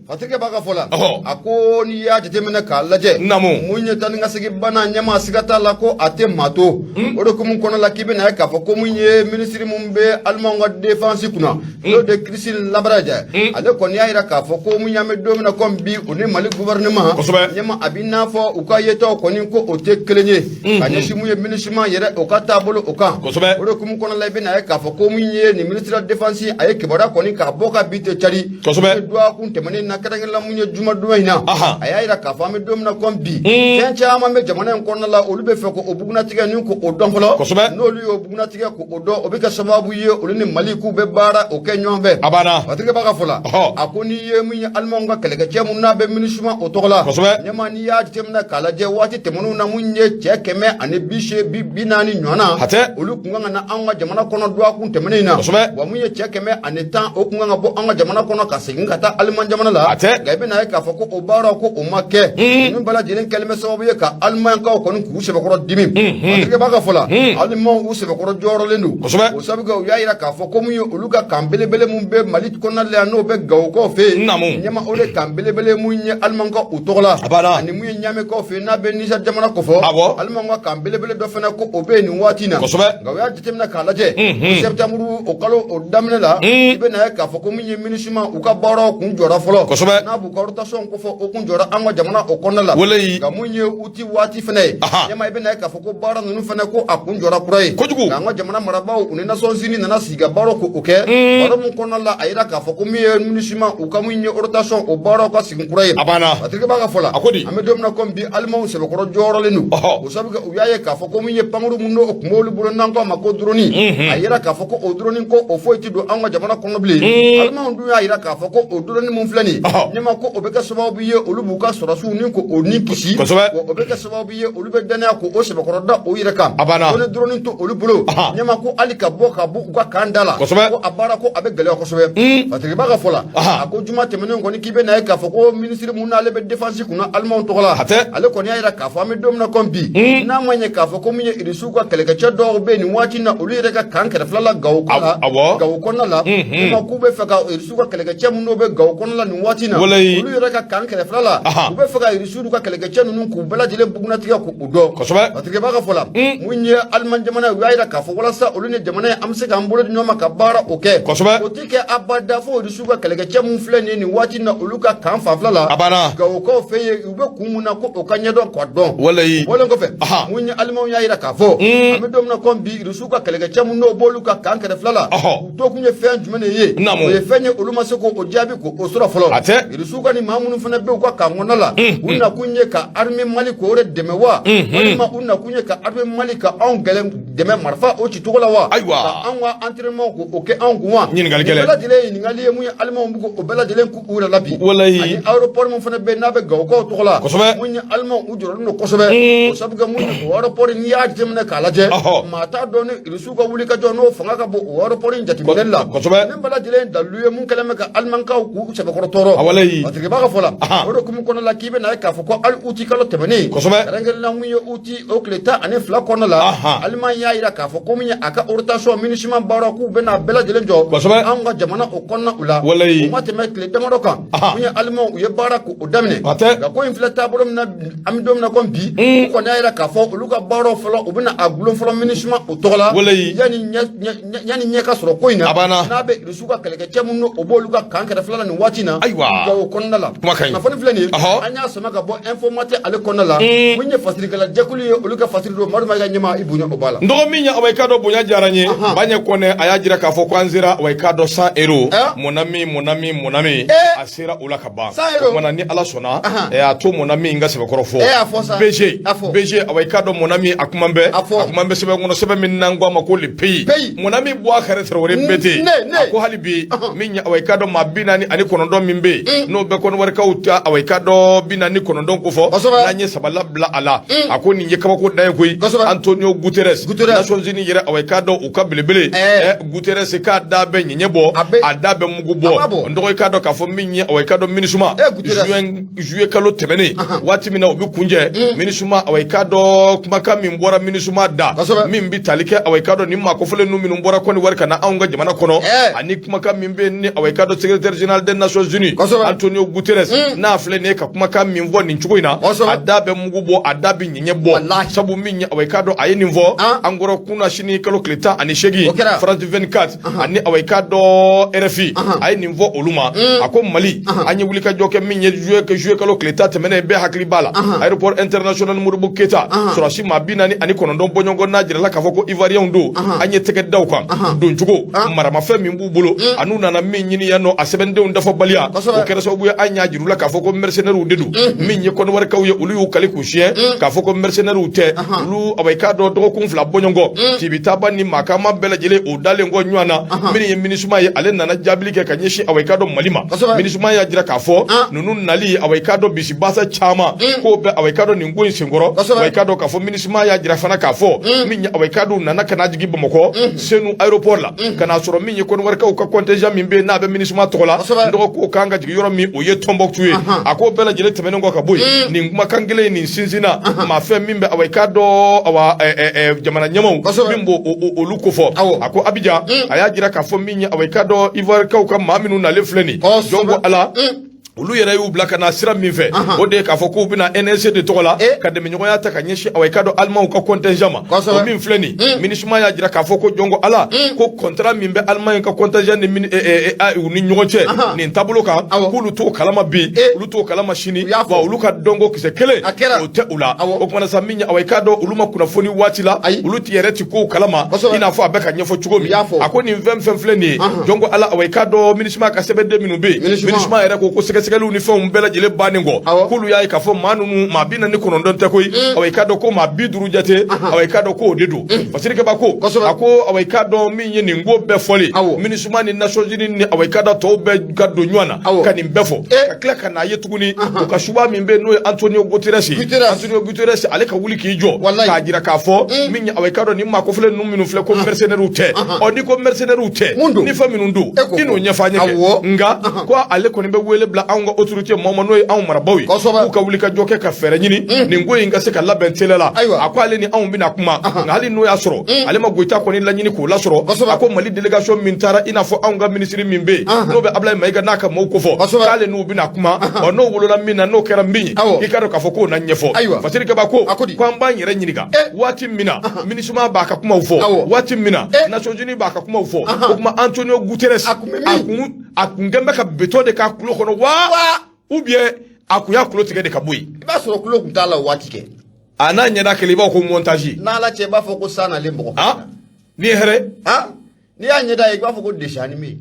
Fasirikɛ b'a ka fɔ la a ko n'i y'a jateminɛ k'a lajɛ mun ye taa ni ka segin bana ɲɛma siga t'a la ko a tɛ maa to o de hukumu kɔnɔ la k'i bɛna ye k'a fɔ ko mun ye minisiri mun bɛ alimanw ka défense kunna n'o de Christine Lambrecht ale kɔni y'a jira k'a fɔ ko mun y'an bɛ don min na komi bi u ni Mali gouvernement ɲɛma a b'i n'a fɔ u ka yetaw kɔni ko o tɛ kelen ye ka ɲɛsin mun ye MINUSMA yɛrɛ o ka taabolo o kan o de hukumu kɔnɔ la i bɛna ye k'a fɔ ko mun ye nin ministre de la défense a ye kibaruya kɔni k'a bɔ ka bi tɛ cari kosɛbɛ dɔgɔkun tɛmɛnen na kɛrɛnkɛrɛn la mun ye jumadon in na a y'a jira k'a fɔ an bɛ don min na komi bi fɛn caman bɛ jamana in kɔnɔna la olu bɛ fɛ k'o bugunnatigɛ ni k'o dɔn fɔlɔ kosɛbɛ n'olu y'o bugunnatigɛ k'o dɔn o bɛ kɛ sababu ye olu ni Mali k'u bɛ baara o kɛ ɲɔgɔn fɛ a banna Fasirikɛ b'a ka fɔ la a ko n'i ye mun ye alimanw ka kɛlɛkɛcɛ mun n'a bɛ MINUSMA o tɔgɔ la kosɛbɛ ɲɛma n'i y'a jateminɛ k'a lajɛ waati tɛmɛnenw na mun ye cɛ 140 ɲɔgɔn na hatɛ olu kun kan ka na anw ka jamana kɔnɔ dɔgɔkun tɛmɛnen in na kosɛbɛ wa mun ye cɛ 110 o kun kan ka bɔ an ka jamana kɔnɔ ka segin ka taa aliman jamana la hatɛ nka i bɛna ye k'a fɔ ko o baaraw ko o ma kɛ ninnu bɛɛ lajɛlen kɛlen bɛ sababu ye ka alimankaw kɔni k'u sɛbɛkɔrɔ dimi Fasirikɛ b'a ka fɔ la alimanw u sɛbɛkɔrɔ jɔrɔlen don kosɛbɛ o sabu kɛ u y'a jira k'a fɔ ko mun ye olu ka camp belebele mun bɛ Mali kɔnɔna la yan n'o bɛ Gawokaw fɛ yen ɲɛma o de camp belebele mun ye alimankaw u tɔgɔ la a banna ani mun ye Ɲamekaw fɛ yen n'a bɛ Niger jamana kofɔ awɔ alimanw ka camp belebele dɔ fana ko o bɛ yen nin waati in na kosɛbɛ nka u y'a jateminɛ k'a lajɛ septembre o kalo o daminɛ la i bɛna ye k'a fɔ ko min ye MINUSMA u ka baaraw kun jɔra fɔlɔ kosɛbɛ n'a b'u ka rotation kofɔ o kun jɔra an ka jamana o kɔnɔna la walayi nka mun ye août waati fana ye ɲɛma i bɛna ye k'a fɔ ko baara ninnu fana ko a kun jɔra kura ye kojugu nka an ka jamana marabaaw u ni Nations Unies nana sigi ka baaraw k'o kɛ baro mun kɔnɔna la a yira k'a fɔ ko min ye MINUSMA u ka mun ye rotation o baaraw ka segin kura ye a banna Fasirikɛ b'a ka fɔ la a ko di an bɛ don min na komi bi alimanw sɛbɛkɔrɔ jɔrɔlen don o sabu kɛ u y'a ye k'a fɔ ko min ye pankuru mun n'o tun b'olu bolo n'an k'a ma ko drone a yira k'a fɔ ko o drone ko o foyi tɛ don an ka jamana kɔnɔ bilen alimanw dun y'a yira k'a fɔ ko o drone mun filɛ nin ye ɲɛma ko o bɛ kɛ sababu ye olu b'u ka sɔrɔdasiw ni ko o ni kisi kosɛbɛ o bɛ kɛ sababu ye olu bɛ dannaya ko o sɛbɛkɔrɔ da o yɛrɛ kan a banna ko ni drone to olu bolo ɲɛma ko hali ka bɔ u ka camp da la kosɛbɛ ko a baara ko a bɛ gɛlɛya kosɛbɛ Fasirikɛ b'a ka fɔ la a ko juma tɛmɛnen kɔni k'i bɛ na ye k'a fɔ ko minisiri mun n'ale bɛ défense kunna alimanw tɔgɔ la hatɛ ale kɔni y'a yira k'a fɔ an bɛ don min na komi bi n'a ma ɲɛ k'a fɔ ko min ye irisiw ka kɛlɛkɛcɛ dɔw bɛ yen nin waati in na olu yɛrɛ ka camp kɛrɛfɛla la Gawo kɔnɔna awɔ Gawo kɔnɔna la kuma k'u bɛ fɛ ka irisiw ka kɛlɛkɛcɛ minnu bɛ Gawo kɔnɔna la nin waati in na walayi olu yɛrɛ ka camp kɛrɛfɛla la u bɛ fɛ ka irisiw ka kɛlɛkɛcɛ ninnu k'u bɛɛ lajɛlen bugunnatigɛ k'u dɔn kosɛbɛ Fasirikɛ b'a ka fɔ la mun ye aliman jamana ye u y'a yira k'a fɔ walasa olu ni jamana ye an bɛ se k'an bolo di ɲɔgɔn ma ka baara o kɛ kosɛbɛ o ti kɛ abada fo irisiw ka kɛlɛkɛcɛ mun filɛ nin ye nin waati in na olu ka camp fanfɛla la a banna Gawokaw fɛ yen u bɛ kun mun na ko o ka ɲɛdɔn k'a dɔn walayi bɔlen kɔfɛ mun ye alimanw y'a yira k'a fɔ an bɛ don min na komi bi irisiw ka kɛlɛkɛcɛ mun n'o b'olu ka camp kɛrɛfɛla la u to kun ye fɛn jumɛn de ye o ye fɛn ye olu ma se k'o jaabi k'o sɔrɔ fɔlɔ a tɛ irisiw ka nin maa minnu fana bɛ u ka camp kɔnɔna la u nakun ye ka armée Mali k'o de dɛmɛ wa walima u nakun ye ka armée Mali ka anw gɛlɛn dɛmɛ marifa o cicogo la wa ayiwa ka anw ka entraînement k'o kɛ anw kun wa ɲininkali gɛlɛn bɛɛ lajɛlen ye ɲininkali ye mun ye alimanw bɛ k'o bɛɛ lajɛlen k'u yɛrɛ la bi walayi ani aéroport mun fana bɛ yen n'a bɛ Gawokaw tɔgɔ la kosɛbɛ mun ye alimanw u jɔrɔlen don kosɛbɛ o sabu kɛ mun ye o aéroport n'i y'a jateminɛ k'a lajɛ maa t'a dɔn ni irisiw ka wuli ka jɔ n'o fanga ka bon o aéroport in jateminɛli la kosɛbɛ nin bɛɛ lajɛlen dalilu ye mun kɛlen bɛ ka alimankaw k'u sɛbɛkɔrɔ tɔɔrɔ a walayi Fasirikɛ b'a ka fɔ la o de hukumu kɔnɔna la k'i bɛ na ye k'a fɔ ko hali uti kalo tɛmɛnen kosɛbɛ kɛrɛnkɛrɛnnenya mun ye uti o tile 12 kɔnɔna la Alimaɲi y'a jira k'a fɔ ko min ye a ka rotation MINUSMA baara k'u bɛna a bɛɛ lajɛlen jɔ kosɛbɛ anw ka jamana o kɔnɔna u la walayi o ma tɛmɛ tile damadɔ kan mun ye alimanw u ye baara k'o daminɛ a tɛ nka ko in filɛ taabolo min na an bɛ don min na komi bi u kɔni y'a jira k'a fɔ olu ka baaraw fɔlɔ u bɛna a gulon fɔlɔ MINUSMA o tɔgɔ la walayi yanni ɲɛ ka sɔrɔ ko in na a banna n'a bɛ Irisiw ka kɛlɛkɛcɛ minnu o b'olu ka camp kɛrɛfɛla la nin waati in na ayiwa o kɔnɔna la kuma ka ɲi kunnafoni filɛ nin ye ɔhɔ an y'a sama ka bɔ Info Matin ale kɔnɔna la mun ye fasirikɛla jɛkulu ye olu ka fasiri don Madu Mayiga ɲɛma i bonya o b'a la n dɔgɔ min ye awa i k'a dɔn bonya diyara n ye Baɲɛ Kɔnɛ a y'a jira k'a fɔ ko an sera awa i k'a dɔn 100 euros mon ami mon ami mon ami a sera o la ka ban o kumana ni Ala sɔnna a to mon ami n ka sɛbɛkɔrɔ fɔ BG BG awa i k'a dɔn mon ami a kuma bɛ a kuma bɛ sɛbɛn kɔnɔ sɛbɛn min n'an ko a ma ko le pays mon ami Bouakari Tarawele BT a ko hali bi min ye awa i k'a dɔn maa 49 min bɛ bɛ yen, n'o bɛ Kɔdiwarikaw ta, awa, i k'a dɔn 49 ko fɔ, n'an ye saba labila a la. A ko nin ye kabako dan ye koyi. Antonio Guterres, Nations Unies yɛrɛ, awa, i k'a dɔn u ka belebele Guterres, k'a da bɛ ɲɛɲɛ bɔ, a da bɛ mugu bɔ. N dɔgɔ, i k'a dɔn k'a fɔ min ye, awa, i k'a dɔn MINUSMA, juillet kalo tɛmɛnen, waati min na u bɛ kuncɛ MINUSMA, awa, i k'a dɔn kumakan min bɔra MINUSMA da, min bɛ tali kɛ, awa, i k'a dɔn nin maa kofɔlen ninnu minnu bɔra Côte d'Ivoire ka na anw ka jamana kɔnɔ, ani kumakan min bɛ yen ni, awa, i k'a dɔn secrétaire général des Nations Unies Antonio Guterres n'a filɛ nin ye ka kumakan min fɔ nin cogo in na, a da bɛ mugu bɔ, a da bɛ ɲɛɲɛ bɔ. Sabu min ye, awa, i k'a dɔn a ye nin fɔ an kɔrɔ kunasini kalo tile 18, France 24 ani, awa, i k'a dɔn RFI, a ye nin fɔ olu ma. A ko Mali, an ye wulikajɔ kɛ min ye juillet kalo tile 10 tɛmɛnen, bɛɛ hakili b'a la, aéroport international Modibo Keyita, sɔrɔdasi maa 49 bɔɲɔgɔn n'a jirala k'a fɔ ko Ivoirienw don, an ye tɛgɛ da u kan doncogo, maramafɛn min b'u bolo an'u nana min ɲini yan nɔ, a sɛbɛndenw dafabaliya, o kɛra sababu ye an y'a jir'u la k'a fɔ ko mercenaires de don. Min ye Kɔdiwarikaw ye, olu y'u kali k'u siɲɛ k'a fɔ ko mercenaires tɛ olu. Awa, i k'a dɔn dɔgɔkun 2 bɔɲɔgɔn, tibitaba ni maakama bɛɛ lajɛlen o dalen kɔ ɲɔgɔn na, min ye MINUSMA ye, ale nana jaabili kɛ ka ɲɛsin, awa, i k'a dɔn Mali ma. MINUSMA y'a jira k'a fɔ ninnu nali, awa, i k'a dɔn bisibasa caman k'o bɛ, awa, i k'a dɔn nin ko in senkɔrɔ. Awa, i k'a dɔn k'a fɔ MINUSMA y'a jira fana k'a fɔ min ye, awa, i k'a dɔn u nana ka na jigin Bamakɔ Senu aéroport la, ka n'a sɔrɔ min ye Kɔdiwarikaw ka contingent min bɛ yen n'a bɛ MINUSMA tɔgɔ la, n dɔgɔ k'o kan ka jigin yɔrɔ min, o ye Tombouctou ye. A k'o bɛɛ lajɛlen tɛmɛnen kɔ ka bɔ yen, nin kumakan kelen nin sinsinna maa fɛn min bɛ, awa, i k'a dɔn, awa, jamana ɲɛmaaw min b'o olu kofɔ. A ko Abidjan, a y'a jira k'a fɔ min ye, awa, i k'a dɔn Ivoirikaw ka maa minnu nalen filɛ nin, jɔn ko Ala, olu yɛrɛ y'u bila ka na sira min fɛ, o de ye k'a fɔ k'u bɛna NSC de tɔgɔ la ka dɛmɛɲɔgɔnya ta ka ɲɛsin, awa, i k'a dɔn Alimanw ka contingent ma. O min filɛ nin, MINUSMA y'a jira k'a fɔ ko jɔn ko Ala, ko contrat min bɛ Allemagne ka contingent ni u ni ɲɔgɔn cɛ nin taabolo kan, k'olu t'o kalama bi, olu t'o kalama sini, wa olu ka dɔnko kisɛ kelen o tɛ u la. O kumana sa, min ye, awa, i k'a dɔn olu ma kunnafoni waati la, olu ti yɛrɛ ti kow kalama i n'a fɔ a bɛ ka ɲɛfɔ cogo min. A ko nin fɛn fɛn filɛ nin ye, jɔn ko Ala, awa, i k'a dɔn MINUSMA ka sɛbɛnden minnu bɛ yen, MINUSMA yɛrɛ ko ko sɛgɛsɛgɛliw ni fɛnw bɛɛ lajɛlen bannen kɔ, k'olu y'a ye k'a fɔ maa ninnu maa 49 tɛ koyi, awa, i k'a dɔn ko maa 50 jate, awa, i k'a dɔn k'o de don. Fasirikɛba ko, a ko, awa, i k'a dɔn min ye nin ko bɛɛ fɔlen, MINUSMA ni Nations Unies ni, awa, i k'a dɔn tɔw bɛɛ ka don ɲɔgɔn na ka nin bɛɛ fɔ, ka tila ka n'a ye tuguni u ka suba min bɛ yen n'o ye Antonio Guterres ye, Antonio Guterres ale ka wuli k'i jɔ k'a jira k'a fɔ min ye, awa, i k'a dɔn nin maa kofɔlen ninnu minnu filɛ, ko mercenaires tɛ. Ɔ, n'i ko mercenaires tɛ, ni fɛn minnu don, i n'o ɲɛfɔ an ye kɛ. Nka ko ale kɔni bɛ wele bila anw ka autorité maaw ma, n'o ye anw marabaaw ye, k'u ka wuli ka jɔ kɛ ka fɛɛrɛ ɲini nin ko in ka se ka labɛn teliya la. A ko ale ni anw bɛna kuma, nka hali n'o y'a sɔrɔ ale ma Goyita kɔni laɲini k'o lasɔrɔ, a ko Mali délégation min taara, i n'a fɔ anw ka minisiri min bɛ yen n'o bɛ Ablaye Mayiga n'a ka maaw kofɔ, k'ale n'u bɛna kuma. Ɔ, n'o wolola min na, n'o kɛra min ye, i k'a dɔn k'a fɔ k'o na ɲɛfɔ. Fasirikɛba ko ko an b'an yɛrɛ ɲininka waati min na MINUSMA b'a ka kumaw fɔ, waati min na Nations Unies b'a ka kumaw fɔ, o tuma Antonio Guterres a kun kɛn bɛ ka béton de k'a tulo kɔnɔ wa, ou bien a kun y'a tulo tigɛ de ka bɔ yen? I b'a sɔrɔ tulo kun t'a la o waati kɛ. A n'a ɲɛda kelen, i b'a fɔ ko montage. N'Ala cɛ, i b'a fɔ ko san nalen bɔgɔ. Ni ye hɛrɛ. N'i y'a ɲɛda ye, i b'a fɔ ko dessin animé.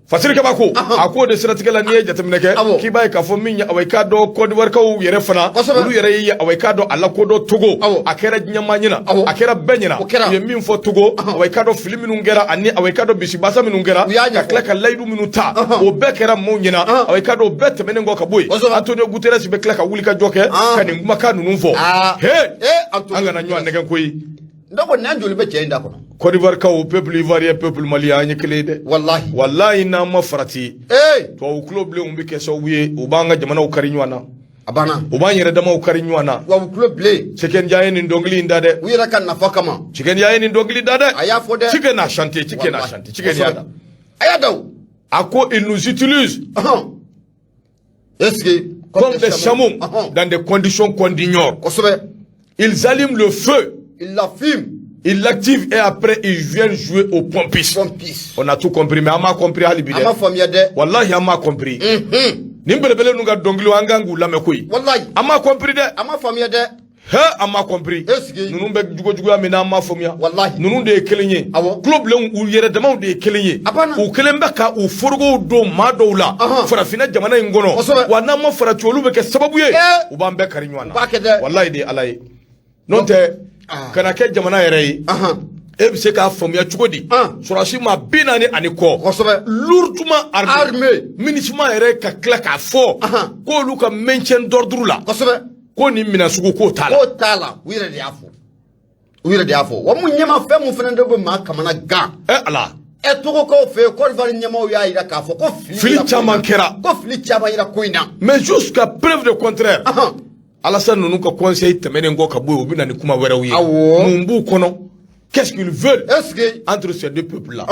Fasirikɛba ko, a k'o de siratigɛ la, n'i ye jateminɛ kɛ, k'i b'a ye k'a fɔ min ye, awa, i k'a dɔn Côte d'Ivoire yɛrɛ fana, olu yɛrɛ ye, awa, i k'a dɔn a lakodɔn Togo, a kɛra diɲɛmaa ɲɛna, a kɛra bɛɛ ɲɛna, u ye min fɔ Togo, awa, i k'a dɔn fili minnu kɛra ani, awa, i k'a dɔn bisibasa minnu kɛra, ka tila ka layidu minnu ta, o bɛɛ kɛra maaw ɲɛna. Awa, i k'a dɔn o bɛɛ tɛmɛnen kɔ ka bɔ yen, Antonio Guterres bɛ tila ka wuli ka jɔ kɛ ka nin kumakan ninnu fɔ. He, an kana ɲɔgɔn nɛgɛn koyi. Donc nin joli bɛ cɛ in da kɔnɔ? Côte d'Ivoire kaw, peuple ivoirien, peuple malien, an ye kelen ye dɛ. Wallahi. Wallahi, n'an ma farati, tubabu tulo bilenw bɛ kɛ sababu ye u b'an ka jamanaw kari ɲɔgɔn na. A banna. U b'an yɛrɛ damaw kari ɲɔgɔn na. Tubabu tulo bilen. Tiken Jah ye nin dɔnkili in da dɛ. U yɛrɛ ka nafa kama. Tiken Jah ye nin dɔnkili da dɛ. A y'a fɔ dɛ. Tiken a chanté, Tiken a chanté, Tiken y'a da. A y'a da o. A ko il nous utilise. Est-ce que comme des chameaux dans des conditions qu'on ignore. Kosɛbɛ. Ils allument le feu. Ils la fument. Ils l'activent et après ils viennent jouer aux pompistes. Pompistes. On a tout compris, mais an m'a compris hali bi dɛ. An m'a faamuya dɛ. Wallahi, an m'a compris. Nin belebele ninnu ka dɔnkiliw, an kan k'u lamɛn koyi. Wallahi. An m'a compris dɛ. An m'a faamuya dɛ. He, an m'a compris. Est-ce que ninnu bɛ jugo juguya min na, an m'a faamuya. Wallahi. Ninnu de ye kelen ye. Awɔ. Tulo bilenw, u yɛrɛ damaw de ye kelen ye. A banna. U kelen bɛ ka u forogow don maa dɔw la. Farafinna jamana in kɔnɔ. Kosɛbɛ. Wa n'an ma farati, olu bɛ kɛ sababu ye. U b'an bɛɛ kari ɲɔgɔn na. U b'a kɛ dɛ. Wallahi de ye Ala ye. N'o tɛ, kana kɛ jamana yɛrɛ ye. E bɛ se k'a faamuya cogo di? Sɔrɔdasi maa 40 ani kɔ, lourdement armé, MINUSMA yɛrɛ ka tila k'a fɔ k'olu ka maintien d'ordre la, ko nin minɛn sugu k'o t'a la. K'o t'a la, u yɛrɛ de y'a fɔ, u yɛrɛ de y'a fɔ. Wa mun ɲɛma, fɛn mun fana de bɛ maa kamana gan? Ɛ Ala! Ɛ, Togokaw fɛ yen, Côte d'Ivoire ɲɛmaaw y'a jira k'a fɔ ko fili caman kɛra. Ko fili caman yira ko in na. Mais jusqu'à preuve de contraire, Alassane ninnu ka conseil tɛmɛnen kɔ ka bɔ yen, u bɛ na ni kuma wɛrɛw ye. Mun b'u kɔnɔ? Qu'est-ce qu'ils veulent? Est-ce que entre ces deux peuples là,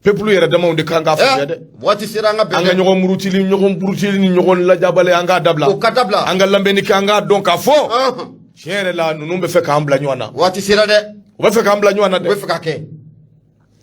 peuple yɛrɛ damaw de kan k'a faamuya dɛ. Waati sera an ka bɛn. An ka ɲɔgɔn murutili, ɲɔgɔn burutili ni ɲɔgɔn lajabali, an k'a dabila. O ka dabila. An ka lamɛnni kɛ, an k'a dɔn k'a fɔ tiɲɛ yɛrɛ la, ninnu bɛ fɛ k'an bila ɲɔgɔn na. Waati sera dɛ. U bɛ fɛ k'an bila ɲɔgɔn na dɛ. U bɛ fɛ ka kɛ.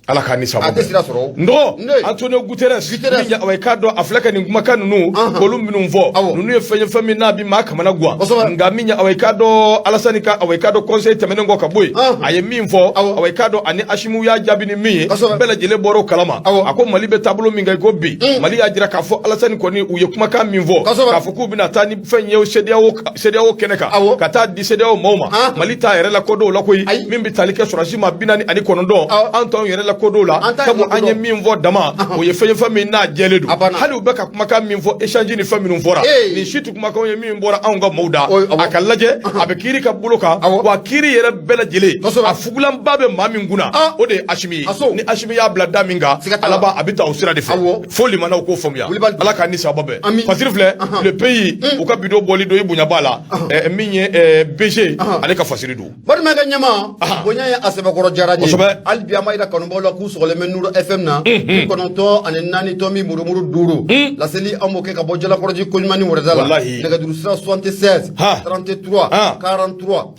Ala k'a ni sababu. A tɛ sira sɔrɔ. N dɔgɔ, Antonio Guterres min, i k'a dɔn, a filɛ ka nin kumakan ninnu, k'olu minnu fɔ, ninnu ye fɛn ye, fɛn min n'a bɛ maa kamana gan. Nka min ye, awa, i k'a dɔn, Alassane ka, awa, i k'a dɔn, conseil tɛmɛnen kɔ ka bɔ yen, a ye min fɔ, awa, i k'a dɔn, ani Assimi y'a jaabi ni min ye, bɛɛ lajɛlen bɔra o kalama. A ko Mali bɛ taabolo min kan i ko bi, Mali y'a jira k'a fɔ Alassane kɔni, u ye kumakan min fɔ k'a fɔ k'u bɛna taa ni fɛn ye CEDEAO kɛnɛ kan, ka taa di CEDEAO maaw ma, Mali t'a yɛrɛ la ko dɔw la koyi, min bɛ tali kɛ sɔrɔdasi maa 49, an t'anw yɛrɛ la ko dɔw la, sabu an ye min fɔ dama, o ye fɛn ye, fɛn min n'a jɛlen don. Hali u bɛ ka kumakan min fɔ, échange ni fɛn minnu fɔra, nin si tɛ kumakanw ye min bɔra anw ka maaw da. A ka lajɛ, a bɛ kiiri ka bolo kan, wa kiiri yɛrɛ bɛɛ lajɛlen, a fugulanba bɛ maa min kunna, o de ye Assimi ye. Ni Assimi y'a bila da min kan, alaba, a bɛ taa o sira de fɛ, fo limanaw k'o faamuya. Ala k'an ni sababa bɛn. Fasiri filɛ, Le Pays, u ka bidon bɔli don, i bonya b'a la, min ye BG, ale ka fasiri don. Balimakɛ ɲɛma, bonya ye a sɛbɛkɔrɔ diyara n ye. Hali bi an b'a yira kanubaw la k'u sɔgɔlen bɛ Nuru FM na, 94 tomi murumuru 5. Laseli, an b'o kɛ ka bɔ Jalakɔrɔji koɲuman ni wɛrɛda la. Nɛgɛjuru sira 76 33 43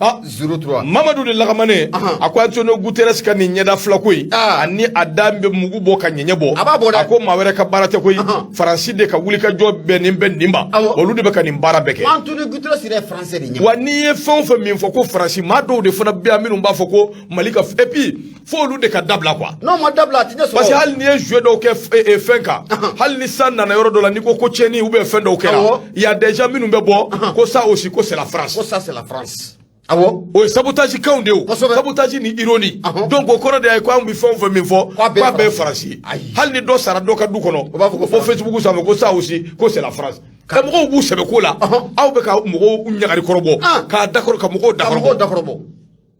03. Mamadu de Lagamane, a ko Antonio Guterres ka nin ɲɛda filako in, ani a da bɛ mugu bɔ ka ɲɛɲɛ bɔ. A b'a bɔ dɛ. A ko maa wɛrɛ ka baara tɛ koyi, Faransi de ka wulikajɔ bɛnnen bɛ nin ma, olu de bɛ ka nin baara bɛɛ kɛ. Antonio Guterres yɛrɛ ye français de ɲɛ. Wa n'i ye fɛn o fɛn min fɔ ko Faransi, maa dɔw de fana bɛ yan minnu b'a fɔ ko Mali ka, et puis fo olu de ka dabila quoi. N'o ma dabila, a ti ɲɛ sɔrɔ. Parce que hali n'i ye jeu dɔw kɛ fɛn kan, hali ni san nana yɔrɔ dɔ la, n'i ko ko tiɲɛni ou bien fɛn dɔw kɛra, il y a des gens minnu bɛ bɔ ko ça aussi, ko c'est la France. Ko ça, c'est la France. Awɔ. O ye sabotage kanw de ye o. Sabotage ni ironie. Donc o kɔrɔ de ye ko anw bɛ fɛn o fɛn min fɔ, k'a bɛɛ ye Faransi ye. Hali ni dɔ sara dɔ ka du kɔnɔ, o b'a fɔ ko Facebook sanfɛ ko ça aussi, ko c'est la France. Ka mɔgɔw b'u sɛbɛ ko la, aw bɛ ka mɔgɔw ɲagari kɔrɔbɔ, k'a dakɔrɔ, ka mɔgɔw dakɔrɔbɔ. Dakɔrɔbɔ.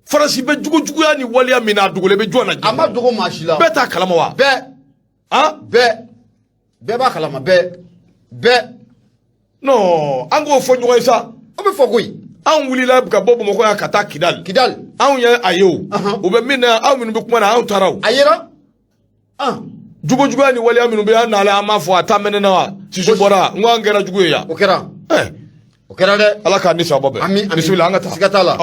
Faransi bɛ jugujuguya ni waleya min na, a dogolen bɛ jɔn na? A ma dogo maa si la. Bɛɛ t'a kalama wa? Bɛɛ. Bɛɛ. Bɛɛ b'a kalama, bɛɛ. Bɛɛ. Non, an k'o fɔ ɲɔgɔn ye sa. O bɛ fɔ koyi. Anw wulila ka bɔ Bamakɔ yan ka taa Kidali. Kidali. Anw ye a ye o. U bɛ min na, anw minnu bɛ kuma na, anw taara o. A yera. Jugujuguya ni waleya minnu bɛ an n'ale, an m'a fɔ a taa mɛnɛ na wa? Sisu bɔra, n ko an kɛra jugu ye yan. O kɛra. O kɛra dɛ. Ala k'an ni sababa bɛn. Ami, ami. Bisimila, an ka taa. Siga t'a la.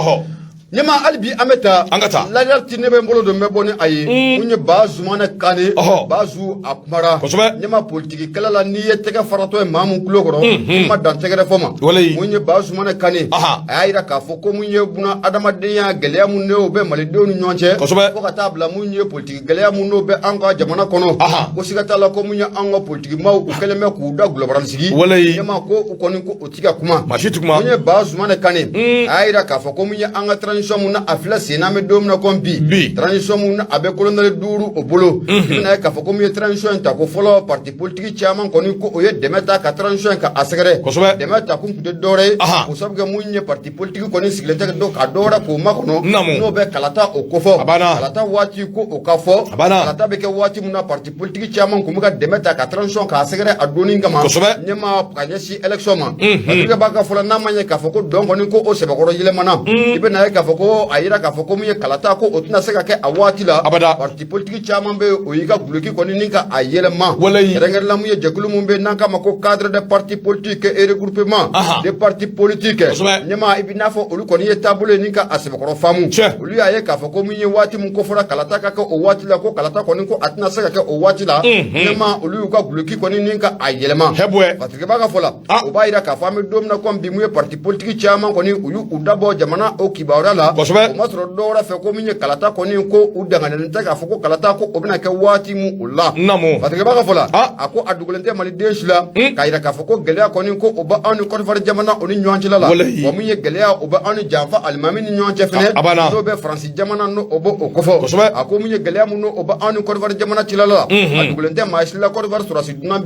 Ɲɛma, hali bi an bɛ taa. An ka taa. Ladiyali ne bɛ n bolo don, n bɛ bɔ ni a ye. Mun ye Bazumana Kane. Bazu, a kumara. Ɲɛma, politiki kɛlɛ la, n'i ye tɛgɛ faratɔ ye maa mun tulo kɔrɔ, i ma dan tɛgɛrɛ fɔ ma. Mun ye Bazumana Kane. A y'a yira k'a fɔ ko mun ye buna adamadenya gɛlɛya mun n'o bɛ malidenw ni ɲɔgɔn cɛ. Fo ka taa bila mun ye politiki gɛlɛya mun n'o bɛ an ka jamana kɔnɔ. Ko siga t'a la ko mun ye an ka politiki maaw, u kɛlen bɛ k'u da gulɔbarani sigi. Ɲɛma, ko u kɔni ko o ti ka kuma. Maa si tɛ kuma. Mun ye Bazumana Kane. A y'a yira k'a fɔ ko mun ye an ka transition mun na a filɛ sen na, an bɛ don min na komi bi. Bi. Transition mun na a bɛ colonel 5 o bolo. I bɛna ye k'a fɔ ko mun ye transition in ta ko fɔlɔ, parti politique caman kɔni ko o ye dɛmɛ ta ka transition in ka a sɛgɛrɛ. Dɛmɛ ta kun tun tɛ dɔwɛrɛ ye. O sabu kɛ mun ye parti politique kɔni sigilen tɛ dɔ ka dɔwɛrɛ k'o makɔnɔ. N'o bɛ kalata o kofɔ. A banna. Kalata waati ko o ka fɔ. A banna. Kalata bɛ kɛ waati mun na, parti politique caman kun bɛ ka dɛmɛ ta ka transition k'a sɛgɛrɛ a donni kama. Ɲɛma, ka ɲɛsin élection ma. Parce que b'a ka fɔlɔ, n'a ma ɲɛ k'a fɔ ko dɔn kɔni ko o sɛbɛkɔrɔ yɛlɛmana. I bɛna ye k'a fɔ ko a yira k'a fɔ ko mun ye kalata ko o tɛna se ka kɛ a waati la. Abada. Parti politique caman bɛ yen, o y'i ka guloki kɔni ni ka a yɛlɛma. Kɛrɛnkɛrɛnla mun ye jɛkulu mun bɛ yen n'an k'a ma ko cadre de parti politique et regroupement de parti politique. Ɲɛma, i bɛ n'a fɔ olu kɔni ye taabolo ye ni ka a sɛbɛkɔrɔ faamu. Olu y'a ye k'a fɔ ko mun ye waati mun ko fɔra kalata ka kɛ o waati la, ko kalata kɔni ko a tɛna se ka kɛ o waati la. Ɲɛma, olu y'u ka guloki kɔni ni ka a yɛlɛma. Parce que b'a ka fɔ la, o b'a yira k'a fɔ an bɛ don min na komi bi, mun ye parti politique caman kɔni u y'u dabɔ jamana o kibaruya la. la, o ma sɔrɔ dɔwɛrɛ fɛ ko min ye kalata kɔni ko u danganiyalen tɛ k'a fɔ ko kalata ko o bɛna kɛ waati min o la. Patrick Ba ka fɔ la, a ko a dogolen tɛ maliden si la k'a yira k'a fɔ ko gɛlɛya kɔni ko o bɛ anw ni Côte d'Ivoire jamana o ni ɲɔgɔn cɛla la, wa min ye gɛlɛya o bɛ anw ni janfa alimami ni ɲɔgɔn cɛ fɛnɛ, n'o bɛ Faransi jamana n'o o b'o kofɔ. A ko min ye gɛlɛya min o bɛ anw ni Côte d'Ivoire jamana cɛla la, a dogolen tɛ maa si la Côte d'Ivoire sɔrɔdasi dunan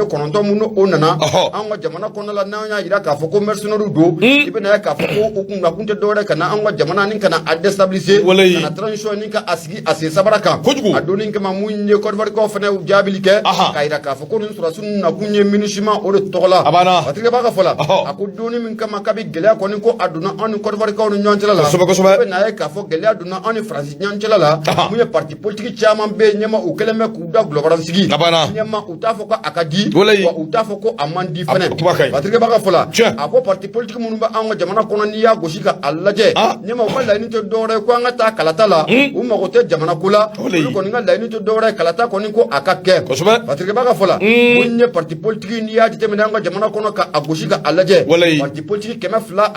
49 minnu o nana anw ka jamana kɔnɔna la, n'an y'a jira k'a fɔ ko mercenaires don, i bɛna ye k'a fɔ ko u kun nakun tɛ dɔwɛrɛ ka na anw ka jamana ni ka na a déstabiliser, ka na transition ni ka a sigi a sen sabara kan. Kojugu. A donni kama mun ye Côte d'Ivoire kaw fana u jaabili kɛ k'a jira k'a fɔ ko nin sɔrɔdasi ninnu nakun ye MINUSMA o de tɔgɔ la. A banna. Patrick Ba ka fɔ la, a ko donni min kama kabi gɛlɛya kɔni ko a donna anw ni Côte d'Ivoire kaw ni ɲɔgɔn cɛla la, Kosɛbɛ, kosɛbɛ. i bɛna ye k'a fɔ gɛlɛya donna anw ni Faransi ɲɔgɔn cɛla la. Mun ye parti politique caman bɛ yen ɲɛma, u kɛlen bɛ k'u da gulɔbara sigi. A banna. Ɲɛma, u t'a fɔ ko a ka di, wa u t'a fɔ ko a man di fɛnɛ. Kuma ka ɲi. Patrick Ba ka fɔ la, Tiɲɛ. a ko parti politique minnu bɛ anw ka jamana kɔnɔ, n'i y'a gosi ka a lajɛ, ɲɛma, u ka laɲini tɛ dɔwɛrɛ ye ko an ka taa kalata la, u mago tɛ jamana ko la. Olu kɔni ka laɲini tɛ dɔwɛrɛ ye kalata kɔni ko a ka kɛ. Patrick Ba ka fɔ la, mun ye parti politique, n'i y'a jateminɛ an ka jamana kɔnɔ ka a gosi ka a lajɛ, parti politique 271,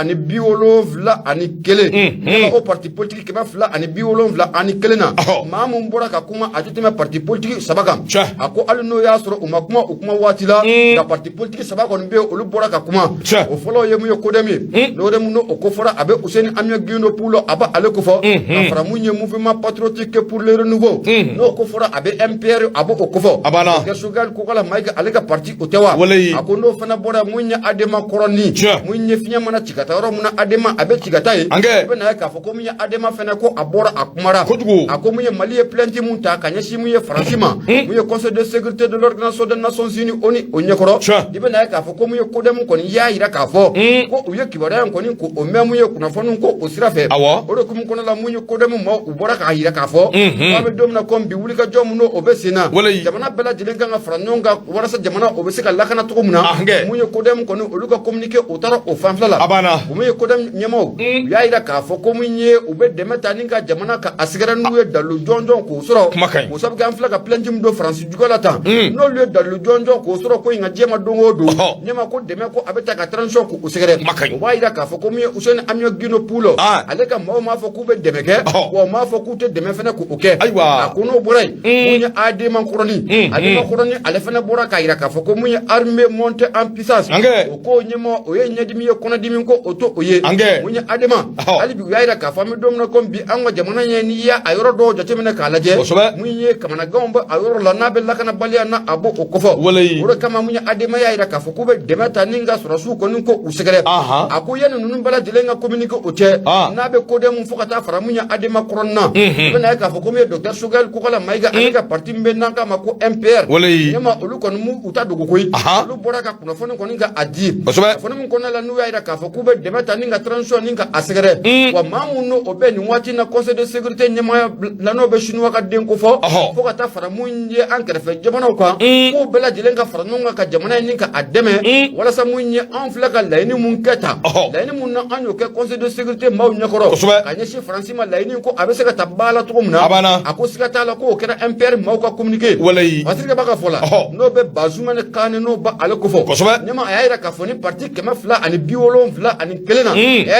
ɲɛma, o parti politique 271 na, maa mun bɔra ka kuma, a tɛ tɛmɛ parti politique saba kan. A ko hali n'o y'a sɔrɔ u ma kuma u kuma waati la, nka parti politique saba kɔni bɛ yen, olu bɔra ka kuma. O fɔlɔ ye mun ye? CODEM ye. N'o de mun o ko fɔra, a bɛ Useni Amiɔn Gindo Pulo, a bɛ ale ko fɔ, ka fara mun ye Mouvement patriotique pour le renouveau, n'o ko fɔra, a bɛ MPR, a b'o ko fɔ. A banna. Choguel Kokalla Maïga, ale ka parti o tɛ wa? A ko n'o fana bɔra, mun ye ADEMA kɔrɔnin, mun ye fiɲɛ mana ci ka taa yɔrɔ mun na, ADEMA a bɛ ci ka taa yen. Ankɛ. I bɛna ye k'a fɔ ko mun ye ADEMA fana ko a bɔra a kumara. Kojugu. A ko mun ye Mali ye plainte mun ta ka ɲɛsin mun ye Faransi ma, mun ye Conseil de sécurité de l'Organisation des Nations Unies ONU o ɲɛkɔrɔ, i bɛna ye k'a fɔ ko mun ye CODEM kɔni y'a yira k'a fɔ ko u ye kibaruya in kɔni ko o mɛn mun ye kunnafoniw ko o sira fɛ. O de hukumu kɔnɔ la, mun ye CODEM maaw u bɔra k'a yira k'a fɔ k'an bɛ don min na komi bi, wulikajɔ mun n'o o bɛ sen na, jamana bɛɛ lajɛlen kan ka fara ɲɔgɔn kan walasa jamana o bɛ se ka lakana cogo min na. Mun ye CODEM kɔni olu ka communiqué o taara o fanfɛla la. A banna. O mun ye CODEM ɲɛmaaw, u y'a yira k'a fɔ ko mun ye u bɛ dɛmɛ ta ni ka jamana ka a sɛgɛrɛ n'u ye dalilu jɔnjɔn k'o sɔrɔ. Kuma ka ɲi. K'o sabu kɛ an filɛ ka plainte min don Faransi juguya la tan, n'olu ye dalilu jɔnjɔn k'o sɔrɔ ko in ka diɲɛ ma don o don, ɲɛma ko dɛmɛ ko a bɛ ta ka transition k'o sɛgɛrɛ. Kuma ka ɲi. O b'a yira k'a fɔ ko mun ye Useni Amiɔn Gindo Pulo, ale ka maaw m'a fɔ k'u bɛ dɛmɛ kɛ, wa u m'a fɔ k'u tɛ dɛmɛ fɛnɛ k'o kɛ. A ko n'o bɔra yen, mun ye ADEMA kɔrɔnin, ADEMA kɔrɔnin ale fɛnɛ bɔra k'a yira k'a fɔ ko mun ye armée montée en puissance, o ko ɲɛma o ye ɲɛdimi ye kɔnɔdimi ko o to o ye. Mun ye ADEMA, hali bi u y'a yira k'a fɔ an bɛ don min na komi bi, an ka jamana ye, n'i y'a a yɔrɔ dɔw jateminɛ k'a lajɛ, mun ye kamanaganw bɛ a yɔrɔ la n'a bɛ lakanabaliya na, a b'o o kofɔ. O de kama mun ye ADEMA y'a yira k'a fɔ k'u bɛ dɛmɛ ta ni ka sɔrɔdasiw kɔni ko u sɛgɛrɛ. A ko yanni ninnu bɛɛ lajɛlen ka communiqué o cɛ, n'a bɛ CODEM fo ka taa fara mun ye ADEMA kɔrɔnin na, i bɛna ye k'a fɔ ko mun ye docteur Choguel Kokalla Maïga, ale ka parti min bɛ n'an k'a ma ko MPR, ɲɛma, olu kɔni m'u u ta dogo koyi. Olu bɔra ka kunnafoni kɔni ka a di, kunnafoni min kɔnɔna la n'u y'a yira k'a fɔ k'u bɛ dɛmɛ ta ni ka transition ni ka a sɛgɛrɛ, wa maa mun n'o o bɛ nin waati na Conseil de sécurité ɲɛmaaya la, n'o bɛ Chinois ka den ko fɔ, fo ka taa fara mun ye an kɛrɛfɛ jamanaw kan, k'u bɛɛ lajɛlen ka fara ɲɔgɔn kan ka jamana in ni ka a dɛmɛ, walasa mun ye an filɛ ka laɲini mun kɛ tan, laɲini mun na an y'o kɛ Conseil de sécurité maaw ɲɛkɔrɔ ka ɲɛsin Faransi ma, laɲini ko a bɛ se ka ta ba la cogo min na. A banna. A ko siga t'a la k'o kɛra MPR maaw ka communiqué. Patrick Ba ka fɔ la, n'o bɛ Bazoumana Kane, n'o bɛ ale ko fɔ. Ɲɛma, a y'a yira k'a fɔ ni parti 271 na,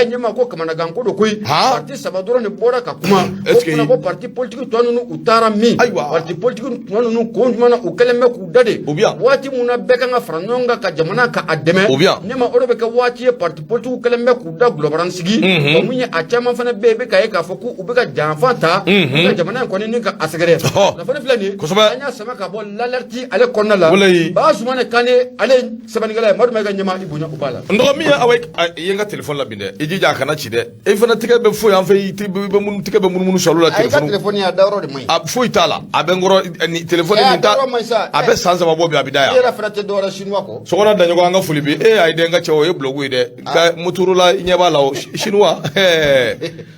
ɲɛma, ko kamanagan ko don koyi. Parti saba dɔrɔn de bɔra ka kuma. Est-ce O fana ko parti politique tɔ ninnu u taara min? Parti politique tɔ ninnu kun jumɛn na u kɛlen bɛ k'u da de? O bɛ yan. Waati mun na bɛɛ kan ka fara ɲɔgɔn kan ka jamana ka a dɛmɛ, O bɛ yan. ɲɛma, o de bɛ kɛ waati ye parti politique kɛlen bɛ k'u da gulɔbaran sigi. Wa mun ye a caman fana bɛ yen, i bɛ ka ye k'a fɔ k'u bɛ ka janfa ta ka jamana in kɔni ni ka a sɛgɛrɛ. Kunnafoni filɛ nin ye, an y'a sama ka bɔ L'Alerte ale kɔnɔna la. Bazoumana Kane, ale ye sɛbɛnnikɛla ye. Madu Mayiga ɲɛma, i bonya o b'a la. N dɔgɔ min ye awa, i ye n ka telefɔni labin dɛ, i jija a kana ci dɛ. E fana tigɛ bɛ foyi an fɛ, i bɛ munu tigɛ bɛ munumunu salo la. A i ka telefɔni telefɔni a dayɔrɔ de man ɲi. A foyi t'a la, a bɛ n kɔrɔ ni telefɔni A nin ta dayɔrɔ man ɲi sa. A bɛ san 3 bɔ bi, a bɛ da E yan. yɛrɛ fana tɛ dɔwɛrɛ chinois kɔ. Sɔgɔna daɲɔgɔn, an ka foli bi e ayi dɛ, n ka cɛ, o ye blogu ye dɛ, nka Motorola i ɲɛ b'a la o chinois,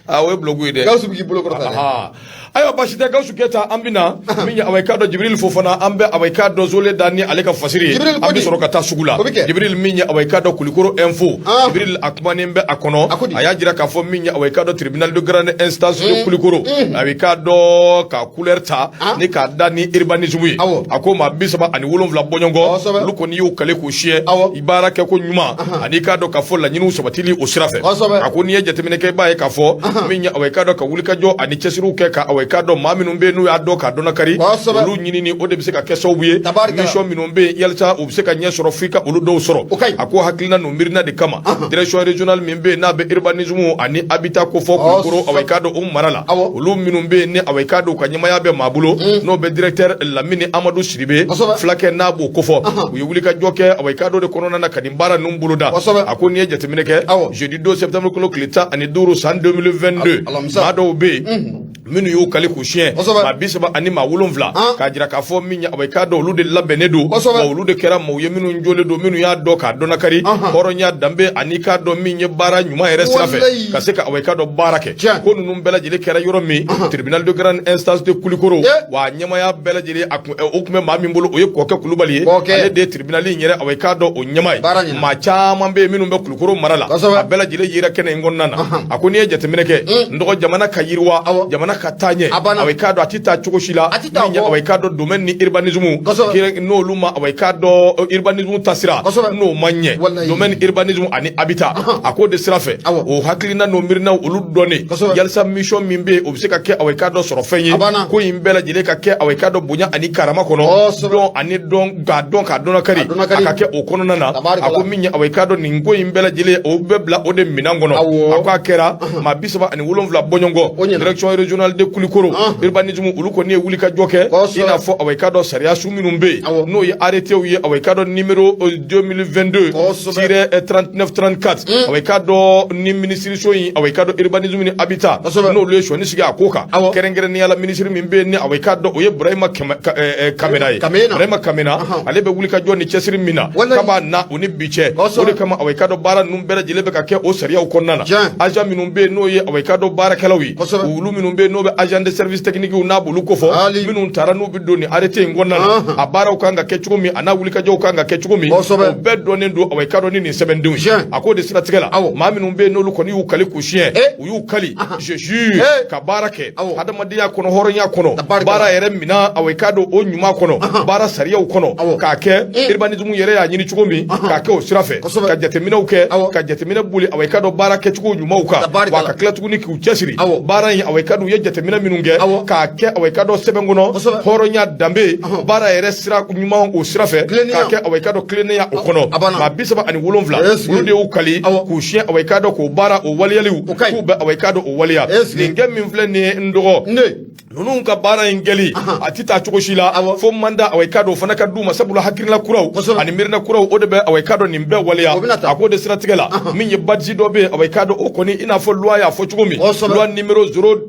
a o ye blogu ye dɛ. Gawusu bɛ k'i bolo kɔrɔta dɛ. Ayiwa, basi tɛ, Gawusu Keyita. An bɛ na min ye, awa, i k'a dɔn Jibril Fofana, an bɛ, awa, i k'a dɔn zole da ni ale ka fasiri ye. Jibril ko An bɛ di? sɔrɔ ka taa sugu la. O bɛ kɛ. Jibril, min ye, awa, i k'a dɔn Kulikoro Info, Jibril, a kumanen bɛ a kɔnɔ. A ko di? A y'a jira k'a fɔ min ye, awa, i k'a dɔn tribunal de grande instance de Kulikoro, awa, i k'a dɔn ka couleur ta ni k'a da ni urbanisme ye. A ko maa 37 bɔɲɔgɔn, olu kɔni y'u kale k'u siɲɛ i baara kɛ ko ɲuman ani i k'a dɔn k'a fɔ laɲiniw sabatili o sira fɛ. A ko n'i ye jateminɛ kɛ, i b'a ye k'a fɔ min ye, awa, i k'a dɔn ka wulikajɔ ani cɛsiriw kɛ ka, awa, i k'a dɔn maa minnu bɛ yen n'u y'a dɔn k'a dɔn kari, olu ɲinini, o de bɛ se ka kɛ sababu ye mission minnu bɛ yen, yalisa u bɛ se ka ɲɛ sɔrɔ, f'i ka olu dɔw sɔrɔ. A ko hakilina n'u miirina de kama, direction régionale min bɛ yen n'a bɛ urbanisme ani habitat kofɔ Kulukoro, awa, i k'a dɔn o mara la, olu minnu bɛ yen ni, awa, i k'a dɔn u ka ɲɛmaaya bɛ maa bolo, n'o bɛ directeur Lamini Amadu Sidibe fulakɛ, n'a b'o kofɔ, u ye wulikajɔ kɛ, awa, i k'a dɔn de kɔnɔna na ka nin baara ninnu boloda. A ko n'i ye jateminɛ kɛ, jeudi don septembre kalo tile 15 san 2022, maa dɔw bɛ yen minnu y'u kali k'u siɲɛ, maa 37, k'a jira k'a fɔ min ye, awa, i k'a dɔn olu de labɛnnen don, wa olu de kɛra maaw ye minnu jɔlen don, minnu y'a dɔn k'a dɔn kari hɔrɔnya, danbe ani k'a dɔn min ye baara ɲuman yɛrɛ sira fɛ, ka se ka, awa, i k'a dɔn baara kɛ. Ko ninnu bɛɛ lajɛlen kɛra yɔrɔ min, tribunal de grande instance de Kulikoro, wa ɲɛmaaya bɛɛ lajɛlen a kun o tun bɛ maa min bolo, o ye Kɔkɛ Kulubali ye. Ale de ye tribunal in yɛrɛ, awa, i k'a dɔn o ɲɛmaa ye. Maa caman bɛ yen minnu bɛ Kulukoro mara la, a bɛɛ lajɛlen yera kɛnɛ in kɔnɔna na. A ko n'i ye jateminɛ kɛ, n dɔgɔ, jamana ka yiriwa, jamana ka taa ɲɛ, awa, i k'a dɔn a tɛ taa cogo si la min ye, awa, i k'a dɔn domaine ni urbanisme n'olu ma, awa, i k'a dɔn urbanisme taasira n'o ma ɲɛ, domaine, urbanisme ani habitat, a k'o de sira fɛ, o hakilina n'o miirinaw olu dɔnnen, yalisa mission min bɛ yen, o bɛ se ka kɛ, awa, i k'a dɔn sɔrɔ fɛn ye, ko in bɛɛ lajɛlen ka kɛ, awa, i k'a dɔn bonya ani karama kɔnɔ, dɔn ani dɔn k'a dɔn k'a dɔn kari, a ka kɛ o kɔnɔna na. A ko min ye, awa, i k'a dɔn nin ko in bɛɛ lajɛlen, o bɛ bila o de minɛn kɔnɔ. A ko a kɛra maa 37 bɔɲɔgɔn, direction régionale de Kulikoro urbanisme, olu kɔni ye wulikajɔ kɛ, i n'a fɔ, awa, i k'a dɔn sariya sun minnu bɛ yen, n'o ye arrêté ye, awa, i k'a dɔn numéro 2022 tiret 39 34, awa, i k'a dɔn ni minisiriso in, awa, i k'a dɔn urbanisme ni habitat, n'olu ye sɔnni sigi a ko kan, kɛrɛnkɛrɛnnenya la minisiri min bɛ yen ni, awa, i k'a dɔn o ye Burahima Kamena ye. Burahima Kamena, ale bɛ wulikajɔ ni cɛsiri min na k'a na o ni bi cɛ, o de kama, awa, i k'a dɔn baara ninnu bɛɛ lajɛlen bɛ ka kɛ o sariyaw kɔnɔna na. Agent minnu bɛ yen n'o ye, awa, i k'a dɔn baarakɛlaw ye, olu minnu bɛ yen n'o bɛ agent de service technique n'a b'olu kofɔ, minnu taara n'u bɛ don nin arrêté in kɔnɔna na, a baaraw kan ka kɛ cogo min, a n'a wulikajɔw kan ka kɛ cogo min, o bɛɛ dɔnnen don, awa, i k'a dɔn ni nin sɛbɛndenw ye. A k'o de siratigɛ la, maa minnu bɛ yen n'olu kɔni y'u kali k'u siɲɛ, u y'u kali, je jure, ka baara kɛ adamadenya kɔnɔ, hɔrɔnya kɔnɔ, baara yɛrɛ mina, awa, i k'a dɔn o ɲuman kɔnɔ, baara sariyaw kɔnɔ, k'a kɛ urbanisme yɛrɛ y'a ɲini cogo min, k'a kɛ o sira fɛ, ka jateminɛw kɛ, ka jateminɛ boli, awa, i k'a dɔn baara kɛcogo ɲumanw kan, wa ka tila tuguni k'u cɛsiri baara in, awa, i k'a dɔn u ye jateminɛ minnu kɛ k'a kɛ, awa, i k'a dɔn sɛbɛn kɔnɔ, hɔrɔnya, danbe, baara yɛrɛ sira ɲuman, o sira fɛ, k'a kɛ, awa, i k'a dɔn tilennenya o kɔnɔ. Maa 37, olu de y'u kali k'u siɲɛ, awa, i k'a dɔn k'o baara o waleyaliw k'u bɛ, awa, i k'a dɔn o waleya. Nin kɛ min filɛ nin ye, n dɔgɔ, ninnu ka baara in kɛli a tɛ taa cogo si la fo mandat, awa, i k'a dɔn o fana ka d'u ma, sabula hakilina kuraw ani miirina kuraw, o de bɛ, awa, i k'a dɔn nin bɛɛ waleya. A k'o de siratigɛ la, min ye badge dɔ bɛ yen, awa, i k'a dɔn o kɔni, i n'a fɔ loi y'a fɔ cogo min, loi numéro 0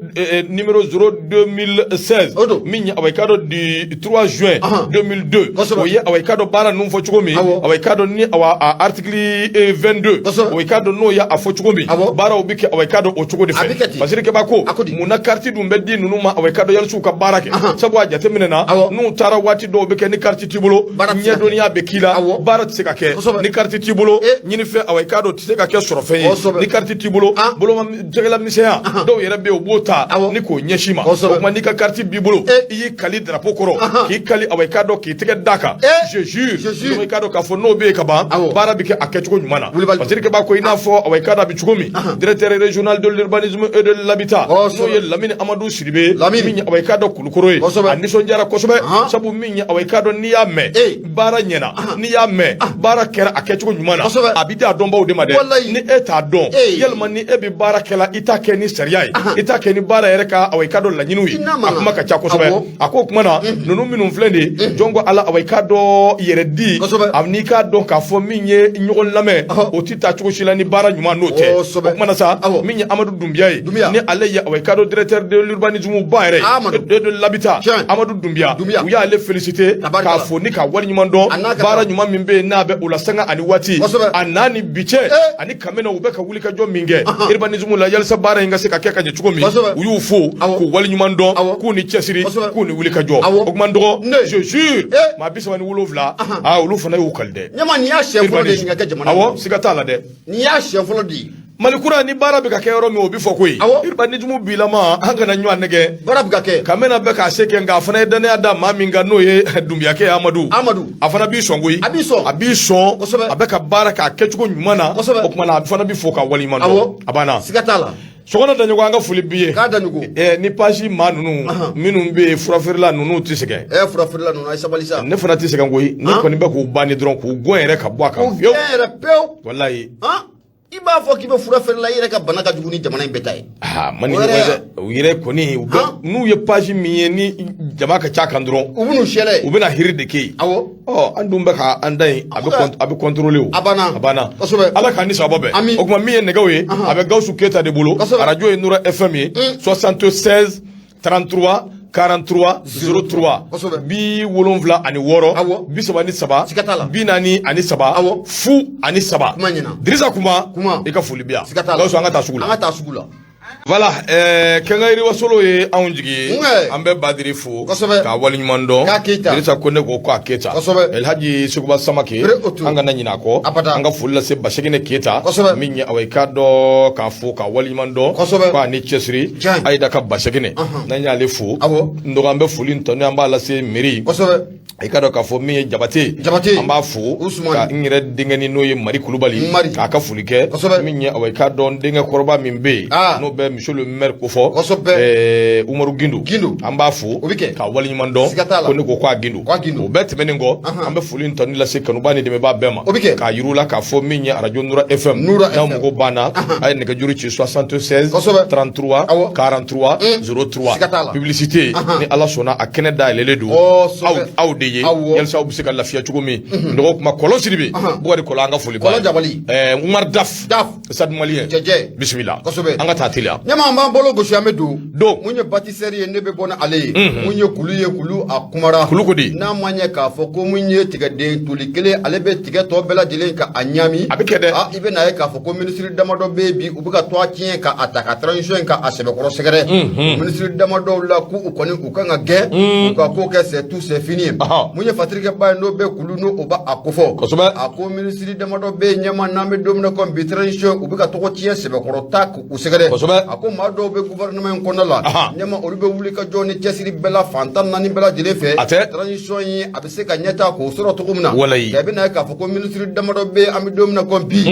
numéro 0 2016, min ye, awa, i k'a dɔn du 3 juin 2002, o ye, awa, i k'a dɔn baara ninnu fɔ cogo min, awa, i k'a dɔn ni, awa, a article 22, o i k'a dɔn n'o ye a fɔ cogo min, baaraw bɛ kɛ, awa, i k'a dɔn o cogo de fɛ. Fasiri Keba ko mun na carte dun bɛ di ninnu ma, awa, i k'a dɔn yalisiw ka baara kɛ? Sabu a jateminɛ na, n'u taara, waati dɔw bɛ kɛ ni carte t'i bolo, ɲɛdɔnniya bɛ k'i la, baara tɛ se ka kɛ. Ni carte t'i bolo, ɲinifɛn, awa, i k'a dɔn tɛ se ka kɛ sɔrɔfɛn ye. Ni carte t'i bolo, boloma jɛgɛla misɛnya dɔw yɛrɛ bɛ yen, u b'o ta ni k'o ɲɛsin ma. O tuma n'i ka carte b'i bolo, i y'i kali drapeau kɔrɔ, k'i kali, awa, i k'a dɔn k'i tɛgɛ d'a kan, je jure, i k'a dɔn k'a fɔ n'o bɛ yen ka ban, baara bɛ kɛ a kɛcogo ɲuman na. Fasiri Keba ko i n'a fɔ, awa, i k'a dɔn a bɛ cogo min, directeur régional de l'urbanisme et de l'habitat, n'o ye Lamini Amadu Sidibe, min ye, awa, i k'a dɔn Kulukoro ye, a nisɔndiyara kosɛbɛ, sabu min ye, awa, i k'a dɔn n'i y'a mɛn baara ɲɛna, n'i y'a mɛn baara kɛra a kɛcogo ɲuman na, a bɛ di a dɔnbaw de ma dɛ. Ni e t'a dɔn, yalima ni e bɛ baara kɛla, i t'a kɛ ni sariya ye, i t'a kɛ ni baara yɛrɛ ka, awa, i k'a dɔn laɲiniw ye, a kuma ka ca kosɛbɛ. A ko o tuma na, ninnu minnu filɛ nin ye, jɔn ko Ala, awa, i k'a dɔn yɛrɛ di n'i k'a dɔn k'a fɔ min ye ɲɔgɔn lamɛn, o tɛ taa cogo si la ni baara ɲuman n'o tɛ. O tuma na sa, min ye Amadu Dunbiya ye, ni ale ye, awa, i k'a dɔn directeur de l'urbanisme ba yɛrɛ ye Amadu. de l'habitat, Tiɲɛ. Amadu Dunbiya, Dunbiya. u y'ale félicité, Tabarikala. k'a fo ni k'a waleɲuman dɔn A n'a ka baara kan. ɲuman min bɛ yen n'a bɛ o la sanga ani waati, Kosɛbɛ. a n'a ni bi cɛ, ani kamena u bɛ ka wulikajɔ min kɛ urbanisme la yalisa baara in ka se ka kɛ ka ɲɛ cogo min, u y'u fo k'u waleɲuman dɔn, k'u ni cɛsiri, k'u ni wulikajɔ. O kuma, n dɔgɔ, Ne. je jure, maa 37, aa, olu fana y'u kali dɛ. Ɲama, nin y'a siɲɛ fɔlɔ de ye nin ka kɛ jamana Awɔ, kɔnɔ. Siga t'a la dɛ. Nin y'a siɲɛ fɔlɔ de ye. Mali kura ni baara bɛ ka kɛ yɔrɔ min, o bɛ fɔ koyi. Urbanisme bilama, an kana ɲɔgɔn nɛgɛ. Baara bɛ ka kɛ. Kamena bɛ k'a se kɛ, nka a fana ye danaya da maa min kan, n'o ye Dunbiyakɛ Amadu. Amadu. A fana b'i sɔn koyi. A b'i sɔn. A b'i sɔn. Kosɛbɛ. A bɛ ka baara k'a kɛcogo ɲuman na. Kosɛbɛ. O tuma na, a fana bɛ fo ka waleɲuman dɔn. A banna. Siga t'a la. Sɔgɔna Daɲɔgɔn, an ka foli b'i ye. K'a Daɲɔgɔn. Ni page maa ninnu minnu bɛ yen, furafeerela ninnu tɛ sɛgɛn. Furafeerela ninnu, a ye sabali sa. Ne fana tɛ sɛgɛn koyi. Ne kɔni bɛ k'u ban ni dɔrɔn, k'u gɔn yɛrɛ ka bɔ a kan K'u fiyewu. gɛn yɛrɛ pewu. Walayi. Han, i b'a fɔ k'i bɛ fura feere la, i yɛrɛ ka bana ka jugu ni jamana in bɛɛ ta ye. Aa, man ni O yɛrɛ ɲɔgɔn ye dɛ. U yɛrɛ kɔni, u bɛ n'u ye page min ye ni jama ka ca kan dɔrɔn, U b'u sɛlɛ. u bɛna hiri de kɛ yen. Ɔ, an dun bɛ ka an da yen, a bɛ a bɛ contrôler o. A banna. A banna. Kosɛbɛ. Ala k'an ni sababa bɛn. Ami. O tuma, min ye nɛgɛw ye, a bɛ Gawusu Keyita de bolo. Arajo ye Nura FM ye, 76 33 43 03, 76, 33, Siga t'a la. 43, 03. Kuma ɲɛna. Dirisa Kuma, Kuma. i ka foli bi yan. Siga t'a la. Gawusu, an ka taa sugu la. An ka taa sugu la. Voilà, Kɛnkɛyiri Wasolo ye anw jigi ye. Nge. An bɛ Badiri fo Kosɛbɛ. k'a waleɲuman dɔn. K'a Keyita. Dirisa ko ne ko k'a Keyita. Kosɛbɛ. Elhaji Seguba Samake, Bere Otu. an kana ɲinɛ a kɔ. Abada. An ka foli lase Basegine Keyita. Kosɛbɛ. Min ye, awa, i k'a dɔn k'a fo k'a waleɲuman dɔn. Kosɛbɛ. K'a ni cɛsiri. Tiɲɛ. Ayida ka Basegine. N'an y'ale fo. N dɔgɔ, an bɛ foli tɔ an b'a lase mairie. I ka dɔn k'a fɔ min ye Jabate. Jabate. An b'a fo. Usumani. Ka n yɛrɛ denkɛni, n'o ye Mari Kulubali. Mari. K'a ka foli kɛ. Min ye, awa, i k'a dɔn denkɛ kɔrɔba min bɛ yen. N'o bɛ monsieur le maire ko fɔ. Umaru Gindo. Gindo. An b'a fo. O bɛ kɛ. K'a waleɲuman dɔn. Siga t'a la. Ko ne ko k'a Gindo. K'a Gindo. O bɛɛ tɛmɛnen kɔ, an bɛ foli tɔni lase kanuba ni dɛmɛbaa bɛɛ ma. O bɛ kɛ. K'a yir'u la k'a fɔ min ye arajo Nura FM. Nura N'aw FM. mago banna, a ye nɛgɛjuru ci 76 33 43 03. Siga t'a la. Publicité, ni Ala sɔnna, a kɛnɛ dayɛlɛlen don. Aw de ye. Yalisa aw bɛ se ka lafiya cogo min. Dɔgɔ kuma, Kɔlɔn Sidibe. Bukari Kɔlɔn, an ka foli b'a ye. Kɔlɔn Jabali. Umar Daf. Daf. Stade Malien. Jɛjɛ. Bisimila. Kosɛbɛ. An ka taa teliya. Ɲama, an b'an bolo gosi, an bɛ don. Don. Mun ye bâtisseur ye, ne bɛ bɔ ni ale ye. Mun ye kulu ye, kulu a kumara. Kulu ko di? N'a ma ɲɛ k'a fɔ ko mun ye tigɛden toli kelen, ale bɛ tigɛ tɔ bɛɛ lajɛlen ka a ɲami. A bɛ kɛ dɛ. Ah, i bɛ n'a ye k'a fɔ ko minisiri damadɔ bɛ yen bi, u bɛ ka to a tiɲɛ ka a ta ka transition in ka a sɛbɛkɔrɔ sɛgɛrɛ. Minisiri damadɔw la, k'u kɔni u kan ka gɛn, u ka ko kɛ c'est tout, c'est fini. Mun ye Fatirikɛba ye, n'o bɛ kulu, n'o o b'a a kofɔ. A ko minisiri damadɔ bɛ yen, ɲɛma, n'an bɛ don min na komi bi, transition u bɛ ka tɔgɔ tiɲɛ sɛbɛkɔrɔ ta k'u sɛgɛrɛ. A ko maa dɔw bɛ gouvernement in kɔnɔna la, ɲɛma, olu bɛ wuli ka jɔ ni cɛsiri bɛɛ la fan 14 bɛɛ lajɛlen fɛ. A tɛ. Transition in a bɛ se ka ɲɛta k'o sɔrɔ cogo min na. Walayi. Nka i bɛna ye k'a fɔ ko minisiri damadɔ bɛ yen, an bɛ don min na komi bi,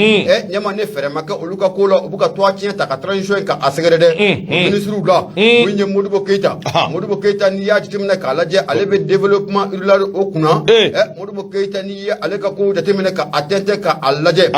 ɲɛma, ne fɛɛrɛ ma kɛ olu ka ko la, u bɛ ka to a tiɲɛ ta ka transition in ka a sɛgɛrɛ dɛ. O minisiriw la, mun ye Modibo Keyita. Modibo Keyita, n'i y'a jateminɛ k'a lajɛ, ale bɛ développement rural o kunna. Modibo Keyita, n'i ye ale ka kow jateminɛ ka a tɛntɛn ka a lajɛ,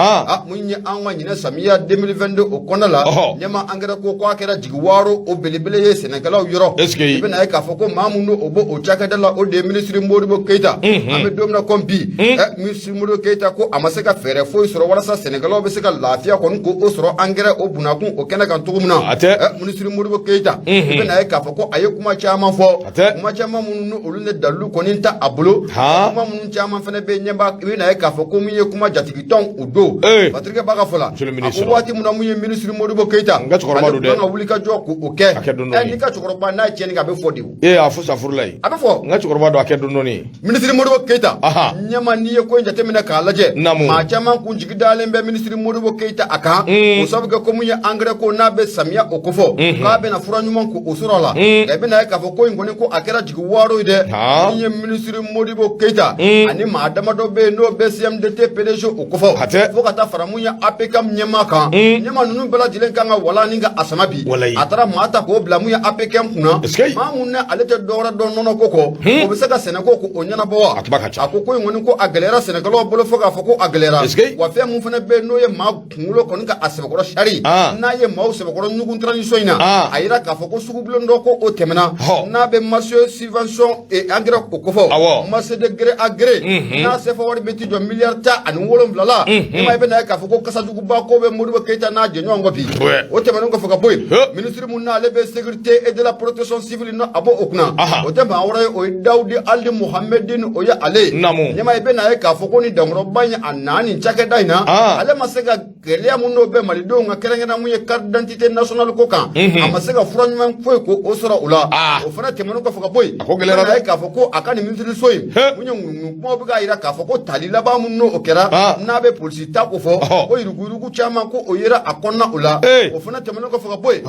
mun ye an ka ɲinɛ samiya 2022 o kɔnɔna la, ɲɛma, angɛrɛ ko ko a kɛra jigiwaaro o belebele ye sɛnɛkɛlaw yɔrɔ. Est-ce que I bɛna ye k'a fɔ ko maa min o b'o o cakɛda la, o de ye minisiri Modibo Keyita. An bɛ don min na komi bi, minisiri Modibo Keyita ko a ma se ka fɛɛrɛ foyi sɔrɔ walasa sɛnɛkɛlaw bɛ se ka lafiya kɔni k'o sɔrɔ angɛrɛ o bunakun o kɛnɛ kan cogo min na. A tɛ. Minisiri Modibo Keyita, i bɛna ye k'a fɔ ko a ye kuma caman fɔ. A tɛ. Kuma caman minnu ni olu ne dalilu kɔni ta a bolo. Kuma minnu caman fana bɛ yen, ɲɛba, i bɛna ye k'a fɔ ko min ye kuma jatigitɔn o don. Patrick Ba ka fɔ la, Monsieur le a ministre. ko waati min na mun ye minisiri Modibo Keyita, N ka cɛkɔrɔba ale don dɛ. tun kan ka wuli ka jɔ k'o kɛ. A kɛ dɔɔnin dɔɔnin. N'i ka cɛkɔrɔba n'a ye tiɲɛni kɛ, a bɛ fɔ de o. Ee, a fɔ safurula ye. A bɛ fɔ. N ka cɛkɔrɔba don, a kɛ dɔɔnin dɔɔnin. Minisiri Modibo Keyita, ɲɛma, n'i ye ko in jateminɛ k'a lajɛ, maa caman kun jigi dalen bɛ minisiri Modibo Keyita a kan, o sabu kɛ ko mun ye angɛrɛ ko n'a bɛ samiya o kofɔ, k'a bɛna fura ɲuman k'o sɔrɔ a la. Nka i bɛna ye k'a fɔ ko in kɔni ko a kɛra jigi waaro ye dɛ. Min ye minisiri Modibo Keyita ani maa damadɔ bɛ yen, n'o bɛ CMDT PDG o kofɔ, A tɛ. fo ka taa fara mun ye APCAM ɲɛmaa kan, ɲɛma, ninnu bɛɛ lajɛlen kan ka wala ni ka a sama bi. Walayi. A taara maa ta k'o bila mun ye APCAM kunna, Est-ce que maa mun na ale tɛ dɔwɛrɛ dɔn nɔnɔ ko kɔ, o bɛ se ka sɛnɛko k'o ɲɛnabɔ wa? A kuma ka ca. A ko ko in kɔni ko a gɛlɛyara sɛnɛkɛlaw bolo fo k'a fɔ ko a gɛlɛyara. Est-ce que Wa fɛn mun fana bɛ yen, n'o ye maa kunkolo kɔni ka a sɛbɛkɔrɔ sari, n'a ye maaw sɛbɛkɔrɔ ɲugun transition in na, a yira k'a fɔ ko sugubulon dɔ ko o tɛmɛna, n'a bɛ marché subvention et engrais o kofɔ, marché de gré à gré, n'a CFA wari bɛ t'i jɔ miliyari 17 la, i ma, i bɛna ye k'a fɔ ko kasajuguba ko bɛ Modibo Keyita n'a jɛɲɔgɔn kɔ bi. O tɛmɛnen kɔfɛ ka bɔ yen, minisiri mun n'ale bɛ sécurité et de la protection civile n'o a b'o o kunna, o tɛ maa wɛrɛ ye, o ye Dawudi Ali Muhamedini, o ye ale ye. Ɲɛma, i bɛna ye k'a fɔ ko nin dankɔrɔba in a na nin cakɛda in na, ale ma se ka gɛlɛya mun n'o bɛ malidenw kan, kɛrɛnkɛrɛn mun ye carte d'identité nationale ko kan, a ma se ka fura ɲuman foyi ko o sɔrɔ o la. O fana tɛmɛnen kɔfɛ ka bɔ yen, A ko gɛlɛyara dɛ. ye k'a fɔ ko a ka nin minisiriso in, mun ye ŋunuŋunu kumaw bɛ k'a jira k'a fɔ ko tali laban mun n'o o kɛra, n'a bɛ polisi ta ko fɔ, ko yuruguyurugu caman ko o yera a kɔnɔna o la. O fana tɛmɛnen kɔfɛ ka bɔ yen,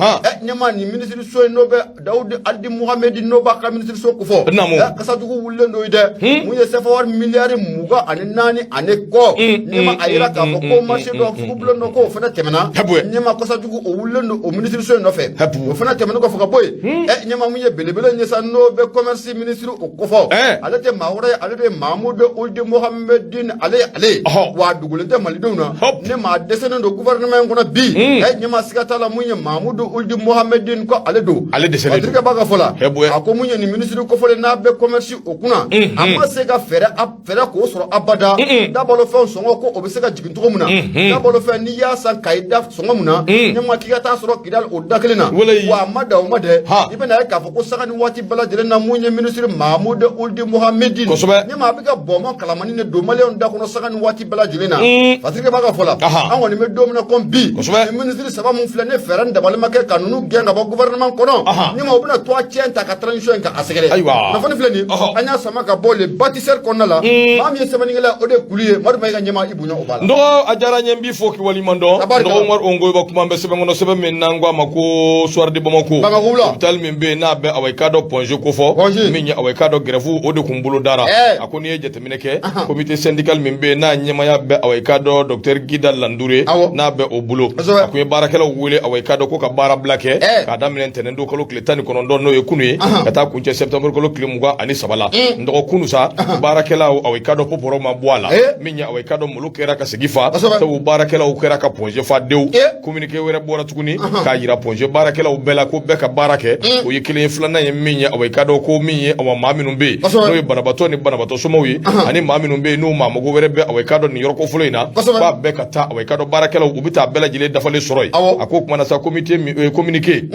ɲɛma, nin minisiriso in n'o bɛ Dawudi Ali Muhamedi n'o b'a ka minisiriso ko fɔ, kasajugu wulilen don dɛ. Mun ye sefa wari miliyari 24 ani kɔ, ɲɛma, a yira k'a fɔ ko marché dɔ, sugubulon dɔ, k'o fana tɛmɛna. Ɲɛma, kasajugu o wulilen don o minisiriso in nɔfɛ. O fana tɛmɛnen kɔfɛ ka bɔ yen, ɲɛma, mun ye belebele ye sa, n'o bɛ commerce ministre o kofɔ, ale tɛ maa wɛrɛ ye, ale de ye Mahamudu Uldi Mohamedine, ale ye ale ye. Wa a dogolen tɛ malidenw na, ne maa dɛsɛlen don gouvernement in kɔnɔ bi. Ɲɛma, siga t'a la, mun ye Mahamudu Uldi Mohamedine ko ale don. Ale dɛsɛlen don. Patrick b'a ka fɔ la, Hɛbwe. a ko mun ye nin minisiri kofɔlen n'a bɛ commerce o kunna, a ma se ka fɛɛrɛ fɛɛrɛ k'o sɔrɔ abada. Dabalofɛn sɔngɔ ko o bɛ se ka jigin cogo min na, dabalofɛn n'i y'a san Kayi da sɔngɔ min na, ɲɛma, k'i ka taa sɔrɔ Kidali o da kelen na. Wa a ma dan o ma dɛ, i bɛna ye k'a fɔ ko sanga ni waati bɛɛ lajɛlen na, mun ye minisiri Mahamudu Uldi Mohamedine, ɲɛma, a bɛ ka bɔnbɔn kalamani de don maliyɛnw da kɔnɔ sanga ni waati bɛɛ lajɛlen na. Patrick b'a ka fɔ la, an kɔni bɛ don min na komi bi, ni minisiri saba mun filɛ, ne fɛɛrɛ ni dabali ma kɛ ka ninnu gɛn ka bɔ gouvernement kɔnɔ, ɲɛma, u bɛna to a tiɲɛ ta ka transition in ka a sɛgɛrɛ. Kunnafoni filɛ nin, an y'a sama ka bɔ Le Bâtisseur kɔnɔna la. Maa min ye sɛbɛnnikɛla, o de ye kulu ye. Madu Mayiga, ɲɛma, i bonya o b'a la. N dɔgɔ, a diyara n ye, n b'i fo k'i waleɲuman dɔn. Tabarikala. N dɔgɔ Umaru Ongoyiba, kuma bɛ sɛbɛn kɔnɔ, sɛbɛn min n'an ko a ma ko Soir de Bamako. Bamako wula. Hôpital min bɛ yen n'a bɛ awa i k'a dɔn Point G ko fɔ. Point G. Min ye awa i k'a dɔn grève o de kun bolo dara. A ko n'i ye jateminɛ kɛ, comité syndical min bɛ yen n'a ɲɛmaya bɛ awa i k'a dɔn docteur Gida Landure, n'a bɛ o bolo. A kun ye baarakɛlaw wele awa i k'a dɔn ko ka baara bila kɛ k'a daminɛ ntɛnɛn don kalo tile 19, n'o ye kunu ye, ka taa kuncɛ septembre kalo tile 23 la. N dɔgɔ, kunu sa, baarakɛlaw awa i k'a dɔn popɔrɔ ma bɔ a la. Min ye awa i k'a dɔn malo kɛra ka segi fa, sabu baarakɛlaw kɛra ka Point G fa dewu. Communiqué wɛrɛ bɔra tuguni k'a yira Point G baarakɛlaw bɛɛ la ko bɛɛ ka baara kɛ. O ye kelen ye. Filanan ye min ye, awa i k'a dɔn ko min ye awa maa minnu bɛ yen, n'o ye banabaatɔ ni banabaatɔ somaw ye, ani maa minnu bɛ yen n'u maa mago wɛrɛ bɛ awa i k'a dɔn nin yɔrɔ kofɔlen in na, k'a bɛɛ ka taa awa i k'a dɔn baarakɛlaw u bɛ taa bɛɛ lajɛlen dafalen sɔrɔ yen. A ko kumana sa, comité communiqué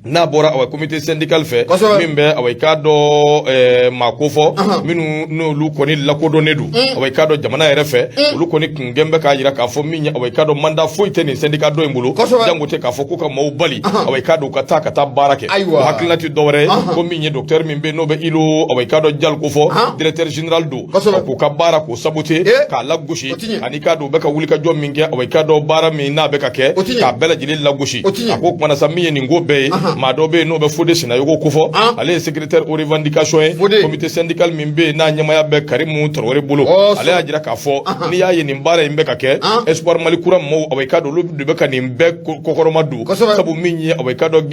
n'a bɔra awa comité syndical fɛ, min bɛ awa i k'a dɔn maa ko fɔ minnu n'olu kɔni lakodɔnnen don awa i k'a dɔn jamana yɛrɛ fɛ, olu kɔni kun gɛn bɛ k'a jira k'a fɔ min ye awa i k'a dɔn mandat foyi tɛ nin syndicat dɔ in bolo, jango tɛ k'a fɔ ko ka maaw bali awa i k'a dɔn u ka taa baara kɛ. O hakilina tɛ dɔwɛrɛ ye ko min ye docteur min bɛ yen n'o bɛ ilo awa i k'a dɔn Jal ko fɔ, directeur général don, k'u ka baara k'o saboter, k'a lagosi, ani k'a dɔn u bɛ ka wulikajɔ min kɛ awa i k'a dɔn baara min n'a bɛ ka kɛ, k'a bɛɛ lajɛlen lagosi. A ko kumana sa, min ye nin ko bɛɛ ye, maa dɔ bɛ yen n'o bɛ Fode Sinayogo kofɔ, ale ye secrétaire aux revendications ye, comité syndical min bɛ yen n'a ɲɛmaya bɛ Karimu Tarawele bolo. Ale y'a jira k'a fɔ n'i y'a ye nin baara in bɛ ka kɛ, Espoir Mali kura mɔgɔw awa i k'a dɔn olu de bɛ ka nin bɛɛ kɔkɔrɔma don, sabu min ye awa i k'a dɔn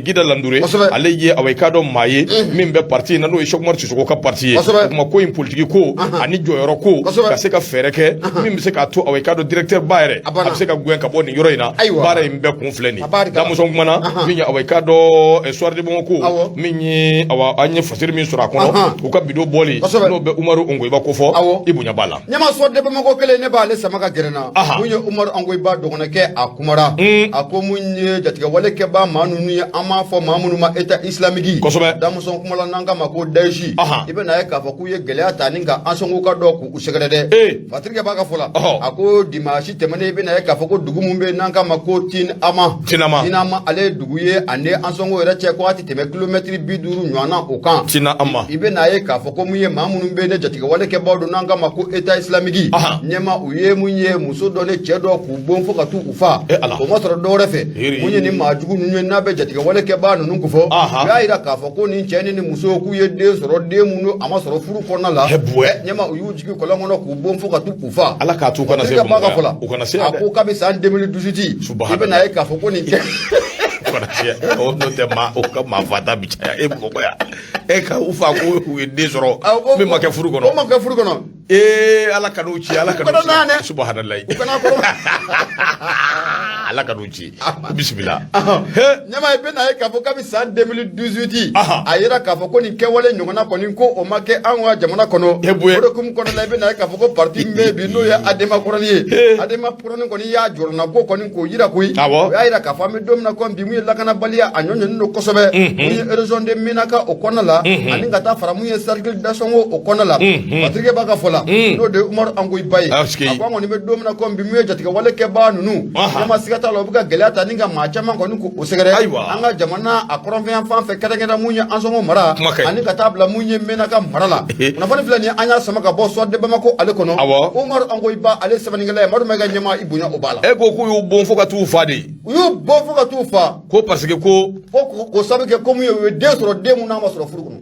Gida Landure, ale ye awa i k'a dɔn maa ye min bɛ parti in na, n'o ye Cheikh Umaru Sisoko ka parti ye. O tuma ko in politiki ko ani jɔyɔrɔ ko, ka se ka fɛɛrɛ kɛ min bɛ se k'a to awa i k'a dɔn directeur ba yɛrɛ a bɛ se ka gɛn ka bɔ nin yɔrɔ in na, baara in bɛɛ kun filɛ nin ye. Damuso kumana min ye awa i k'a dɔn Soir de Bamako, min ye awa an ye fasiri min sɔrɔ a kɔnɔ, u ka bidon bɔli n'o bɛ Umaru Ongoyiba ko fɔ, i bonya b'a la. Ɲɛma, Soir de Bamako kelen, ne b'ale sama ka gɛrɛ na. Mun ye Umaru Ongoyiba dɔgɔnɔkɛ, a kumara, a ko mun ye jatigɛwale kɛbaa maa ninnu ye, an b'a fɔ maa minnu ma État islamique, Damuso kumala n'an k'a ma ko Daesh, i bɛna ye k'a fɔ k'u ye gɛlɛya ta ni ka Ansongo ka dɔ k'u sɛgɛrɛ dɛ. Patrick b'a ka fɔ la, a ko dimanche tɛmɛnen, i bɛna ye k'a fɔ ko dugu min bɛ yen n'an k'a ma ko Tinama, Tinama, ale ye dugu ye ani Ansongo yɛrɛ cɛ ko a tɛ tɛmɛ kilomɛtiri 50 ɲɔgɔn na o kan. Tinama. I bɛna ye k'a fɔ ko mun ye maa minnu bɛ yen ne jatigɛwale kɛbaaw don n'an k'a ma ko État islamique, ɲɛma, u ye mun ye muso dɔ ni cɛ dɔ k'u bon fo ka t'u u fa. O ma sɔrɔ dɔwɛrɛ fɛ, mun ye nin maa jugu ninnu ye n'a bɛ jatigɛwale kɛbaa ninnu kofɔ, u y'a jira k'a fɔ ko nin cɛ ni nin muso k'u ye den sɔrɔ, den minnu a ma sɔrɔ furu kɔnɔna la. Ɲɛma, u y'u jigin kɔlɔn kɔnɔ k'u bon fo ka t'u u fa. Ala k'a to u kana se Bamakɔ yan. U kana se yan A dɛ. ko kabi san 2018, i bɛna ye k'a fɔ ko nin kɛ U kana se yan. O n'o tɛ maa o ka maa fata bi caya e Bamakɔ yan. E ka u fa ko u ye den sɔrɔ min ma kɛ furu kɔnɔ. O ma kɛ furu kɔnɔ. Ee, Ala kan'u ci, Ala kan'u ci. Subahanallahi. U kana kɔrɔ. Ala ka n'u ci, ko bisimila. Ɲama, i bɛna ye k'a fɔ kabi san 2018, a yira k'a fɔ ko nin kɛwale ɲɔgɔnna kɔni, ko o ma kɛ anw ka jamana kɔnɔ. E boye. O de hukumu kɔnɔna la, i bɛna ye k'a fɔ ko parti min bɛ bi, n'o ye Adema kɔrɔni ye, Adema kɔrɔni kɔni y'a jɔrɔna ko kɔni k'o yira koyi. O y'a yira k'a fɔ an bɛ don min na komi bi, mun ye lakanabaliya, a ɲɔɲɔnen don kosɛbɛ, mun ye région de Menaka o kɔnɔna la, ani ka taa fara mun ye cercle d'Ansongo o kɔnɔna la. Patrick b'a ka fɔ la, n'o de ye Umaru Angoyiba ye, a ko an kɔni bɛ don min na komi bi, mun ye jatigɛwale kɛbaa ninnu, ɲama, siga t'a la, u bɛ ka gɛlɛya ta ni ka maa caman kɔni k'o sɛgɛrɛ an ka jamana a kɔrɔnfɛn fan fɛ, kɛrɛnkɛrɛn mun ye Ansongo mara, ani ka taa bila mun ye Menaka mara la. Kunnafoni filɛ nin ye, an y'a sama ka bɔ Soir de Bamako ale kɔnɔ. Umaru Angoyiba, ale sɛbɛnnikɛla ye. Madu Mayiga, ɲɛmaa, i bonya o b'a la. E ko k'u y'u bon fo ka t'u fa de. U y'u bon fo ka t'u fa. Ko parce que ko ko k'o sabu kɛ ko mun ye, u ye den sɔrɔ, den mun n'a ma sɔrɔ furu kɔnɔ,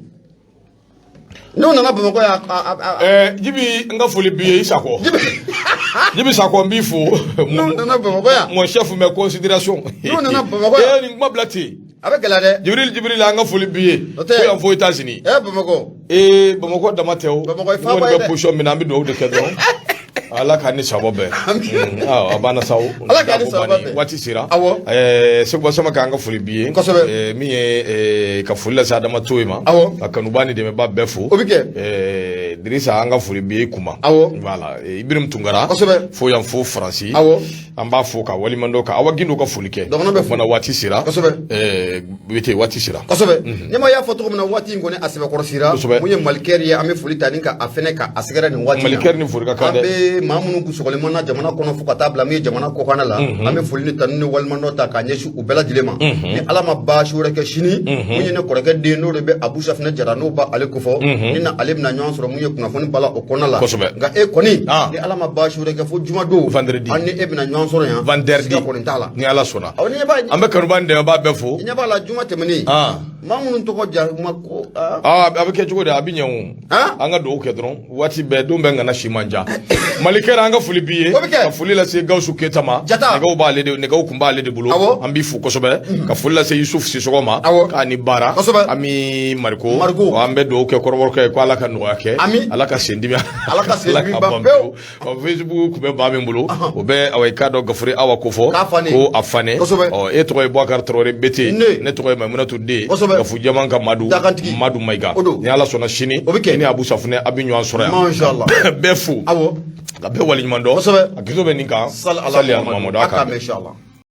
n'u nana Bamakɔ yan. Jibi, n ka foli b'i ye, i Sakɔ. Jibi Sakɔ, n b'i fo. N'u nana Bamakɔ yan. Mon chef, mes considérations. N'u nana Bamakɔ yan. Nin kuma bila ten. A bɛ gɛlɛya dɛ. Jibril, Jibril, an ka foli b'i ye. O tɛ. Fo yan fo États-Unis. Bamakɔ. Bamakɔ dama tɛ o. Bamakɔ ye faaba ye dɛ. N kɔni bɛ position min na, an bɛ dugawu de kɛ dɔrɔn. Ala k'a ni sabɔ bɛn. A banna sa o. Ala k'a ni sabɔ bɛn. Waati sera. Awɔ. Seguba Sama, k'an ka foli b'i ye. Kosɛbɛ. Min ye ka foli lase Adama Toye ma. Awɔ. Ka kanuba ni dɛmɛba bɛɛ fo. O bɛ kɛ. Dirisa, an ka foli b'i ye kuma. Awɔ. Voilà, Ibrahim Tunkara. Kosɛbɛ. Fo yan fo Faransi. Awɔ. An b'a fo ka walimadɔ ka Awa Gindo ka foli kɛ. Dɔgɔnɔ bɛ fo. Fana waati sera. Kosɛbɛ. Bete, waati sera. Kosɛbɛ. Ɲɛma y'a fɔ cogo min na, waati in kɔni a sɛbɛkɔrɔ sera. Kosɛbɛ. Mun ye Malikɛri ye, an bɛ foli ta ni ka a fɛnɛ ka a sɛgɛrɛ nin waati in na. Malikɛri ni foli ka kan dɛ. An bɛ maa minnu kun sɔgɔlen na jamana kɔnɔ fo ka taa bila mun ye jamana kɔkanna la, an bɛ foli ni tanu ni walimadɔ ta k'a ɲɛsin u bɛɛ lajɛlen ma. Ni Ala ma baasi wɛrɛ kɛ sini, mun ye ne kɔrɔkɛ den, n'o de bɛ Abu Safinɛ Jara, n'o b'ale kofɔ, ni na ale bɛna ɲɔgɔn sɔrɔ mun ye kunnafoni bala o kɔnɔna la. Kosɛbɛ. Nka e kɔni, ni Ala ma baasi wɛrɛ kɛ fo jumadon. Vendredi. An ni e bɛna ɲɔgɔn sɔrɔ yan. Vendredi. Siga kɔni t'a la. Ni Ala sɔnna. Awɔ, ni ɲɛ b'a An bɛ kanuba ni dɛmɛba bɛɛ fo. I ɲɛ b'a la, juma tɛmɛnen, maa minnu tɔgɔ ja ma ko A bɛ kɛ cogo di, a bɛ ɲɛ o. An ka dugawu kɛ dɔrɔn, waati bɛɛ, don bɛɛ ŋana si man jan. Malikɛra, an ka foli b'i ye. O bɛ kɛ. Ka foli lase Gawusu Keyita ma. Jata. Nɛgɛw b'ale de, nɛgɛw kun b'ale de bolo. Awɔ. An b'i fo kosɛbɛ. Ka foli lase Yusuf Sisɔgɔ ma. Awɔ. K'a ni baara. Kosɛbɛ. Ami Mariko. Mariko. An bɛ dugawu kɛ kɔrɔbɔrɔkɛ ye ko Ala ka nɔgɔya kɛ. Ami. Ala ka sendimi. Ala ka sendimi Ala ban ban pewu. Ɔ, Facebook kun bɛ baa min bolo, o bɛ awa, i k'a dɔn Gafure Awa ko fɔ. K'a fane. Ko a fane. Kosɛbɛ. Ɔ, e tɔgɔ ye Boubacar Traoré Bete. Ne. Ne tɔgɔ ye Mamunatu Den. Kosɛbɛ. Gafu Jaman ka Madu. Dakantigi. Madu Mayiga. O don. Ni Ala sɔnna sini. O bɛ kɛ. I ni Abu Safunɛ, a bɛ ɲɔgɔn sɔrɔ yan. Mashallah. Bɛɛ fo. Awɔ. Ka bɛɛ waleɲuman dɔn. Kosɛbɛ. A kiso bɛ nin kan. Sali ala Sali ala Muhammadu. Muhammadu. A k'a mɛn inshallah.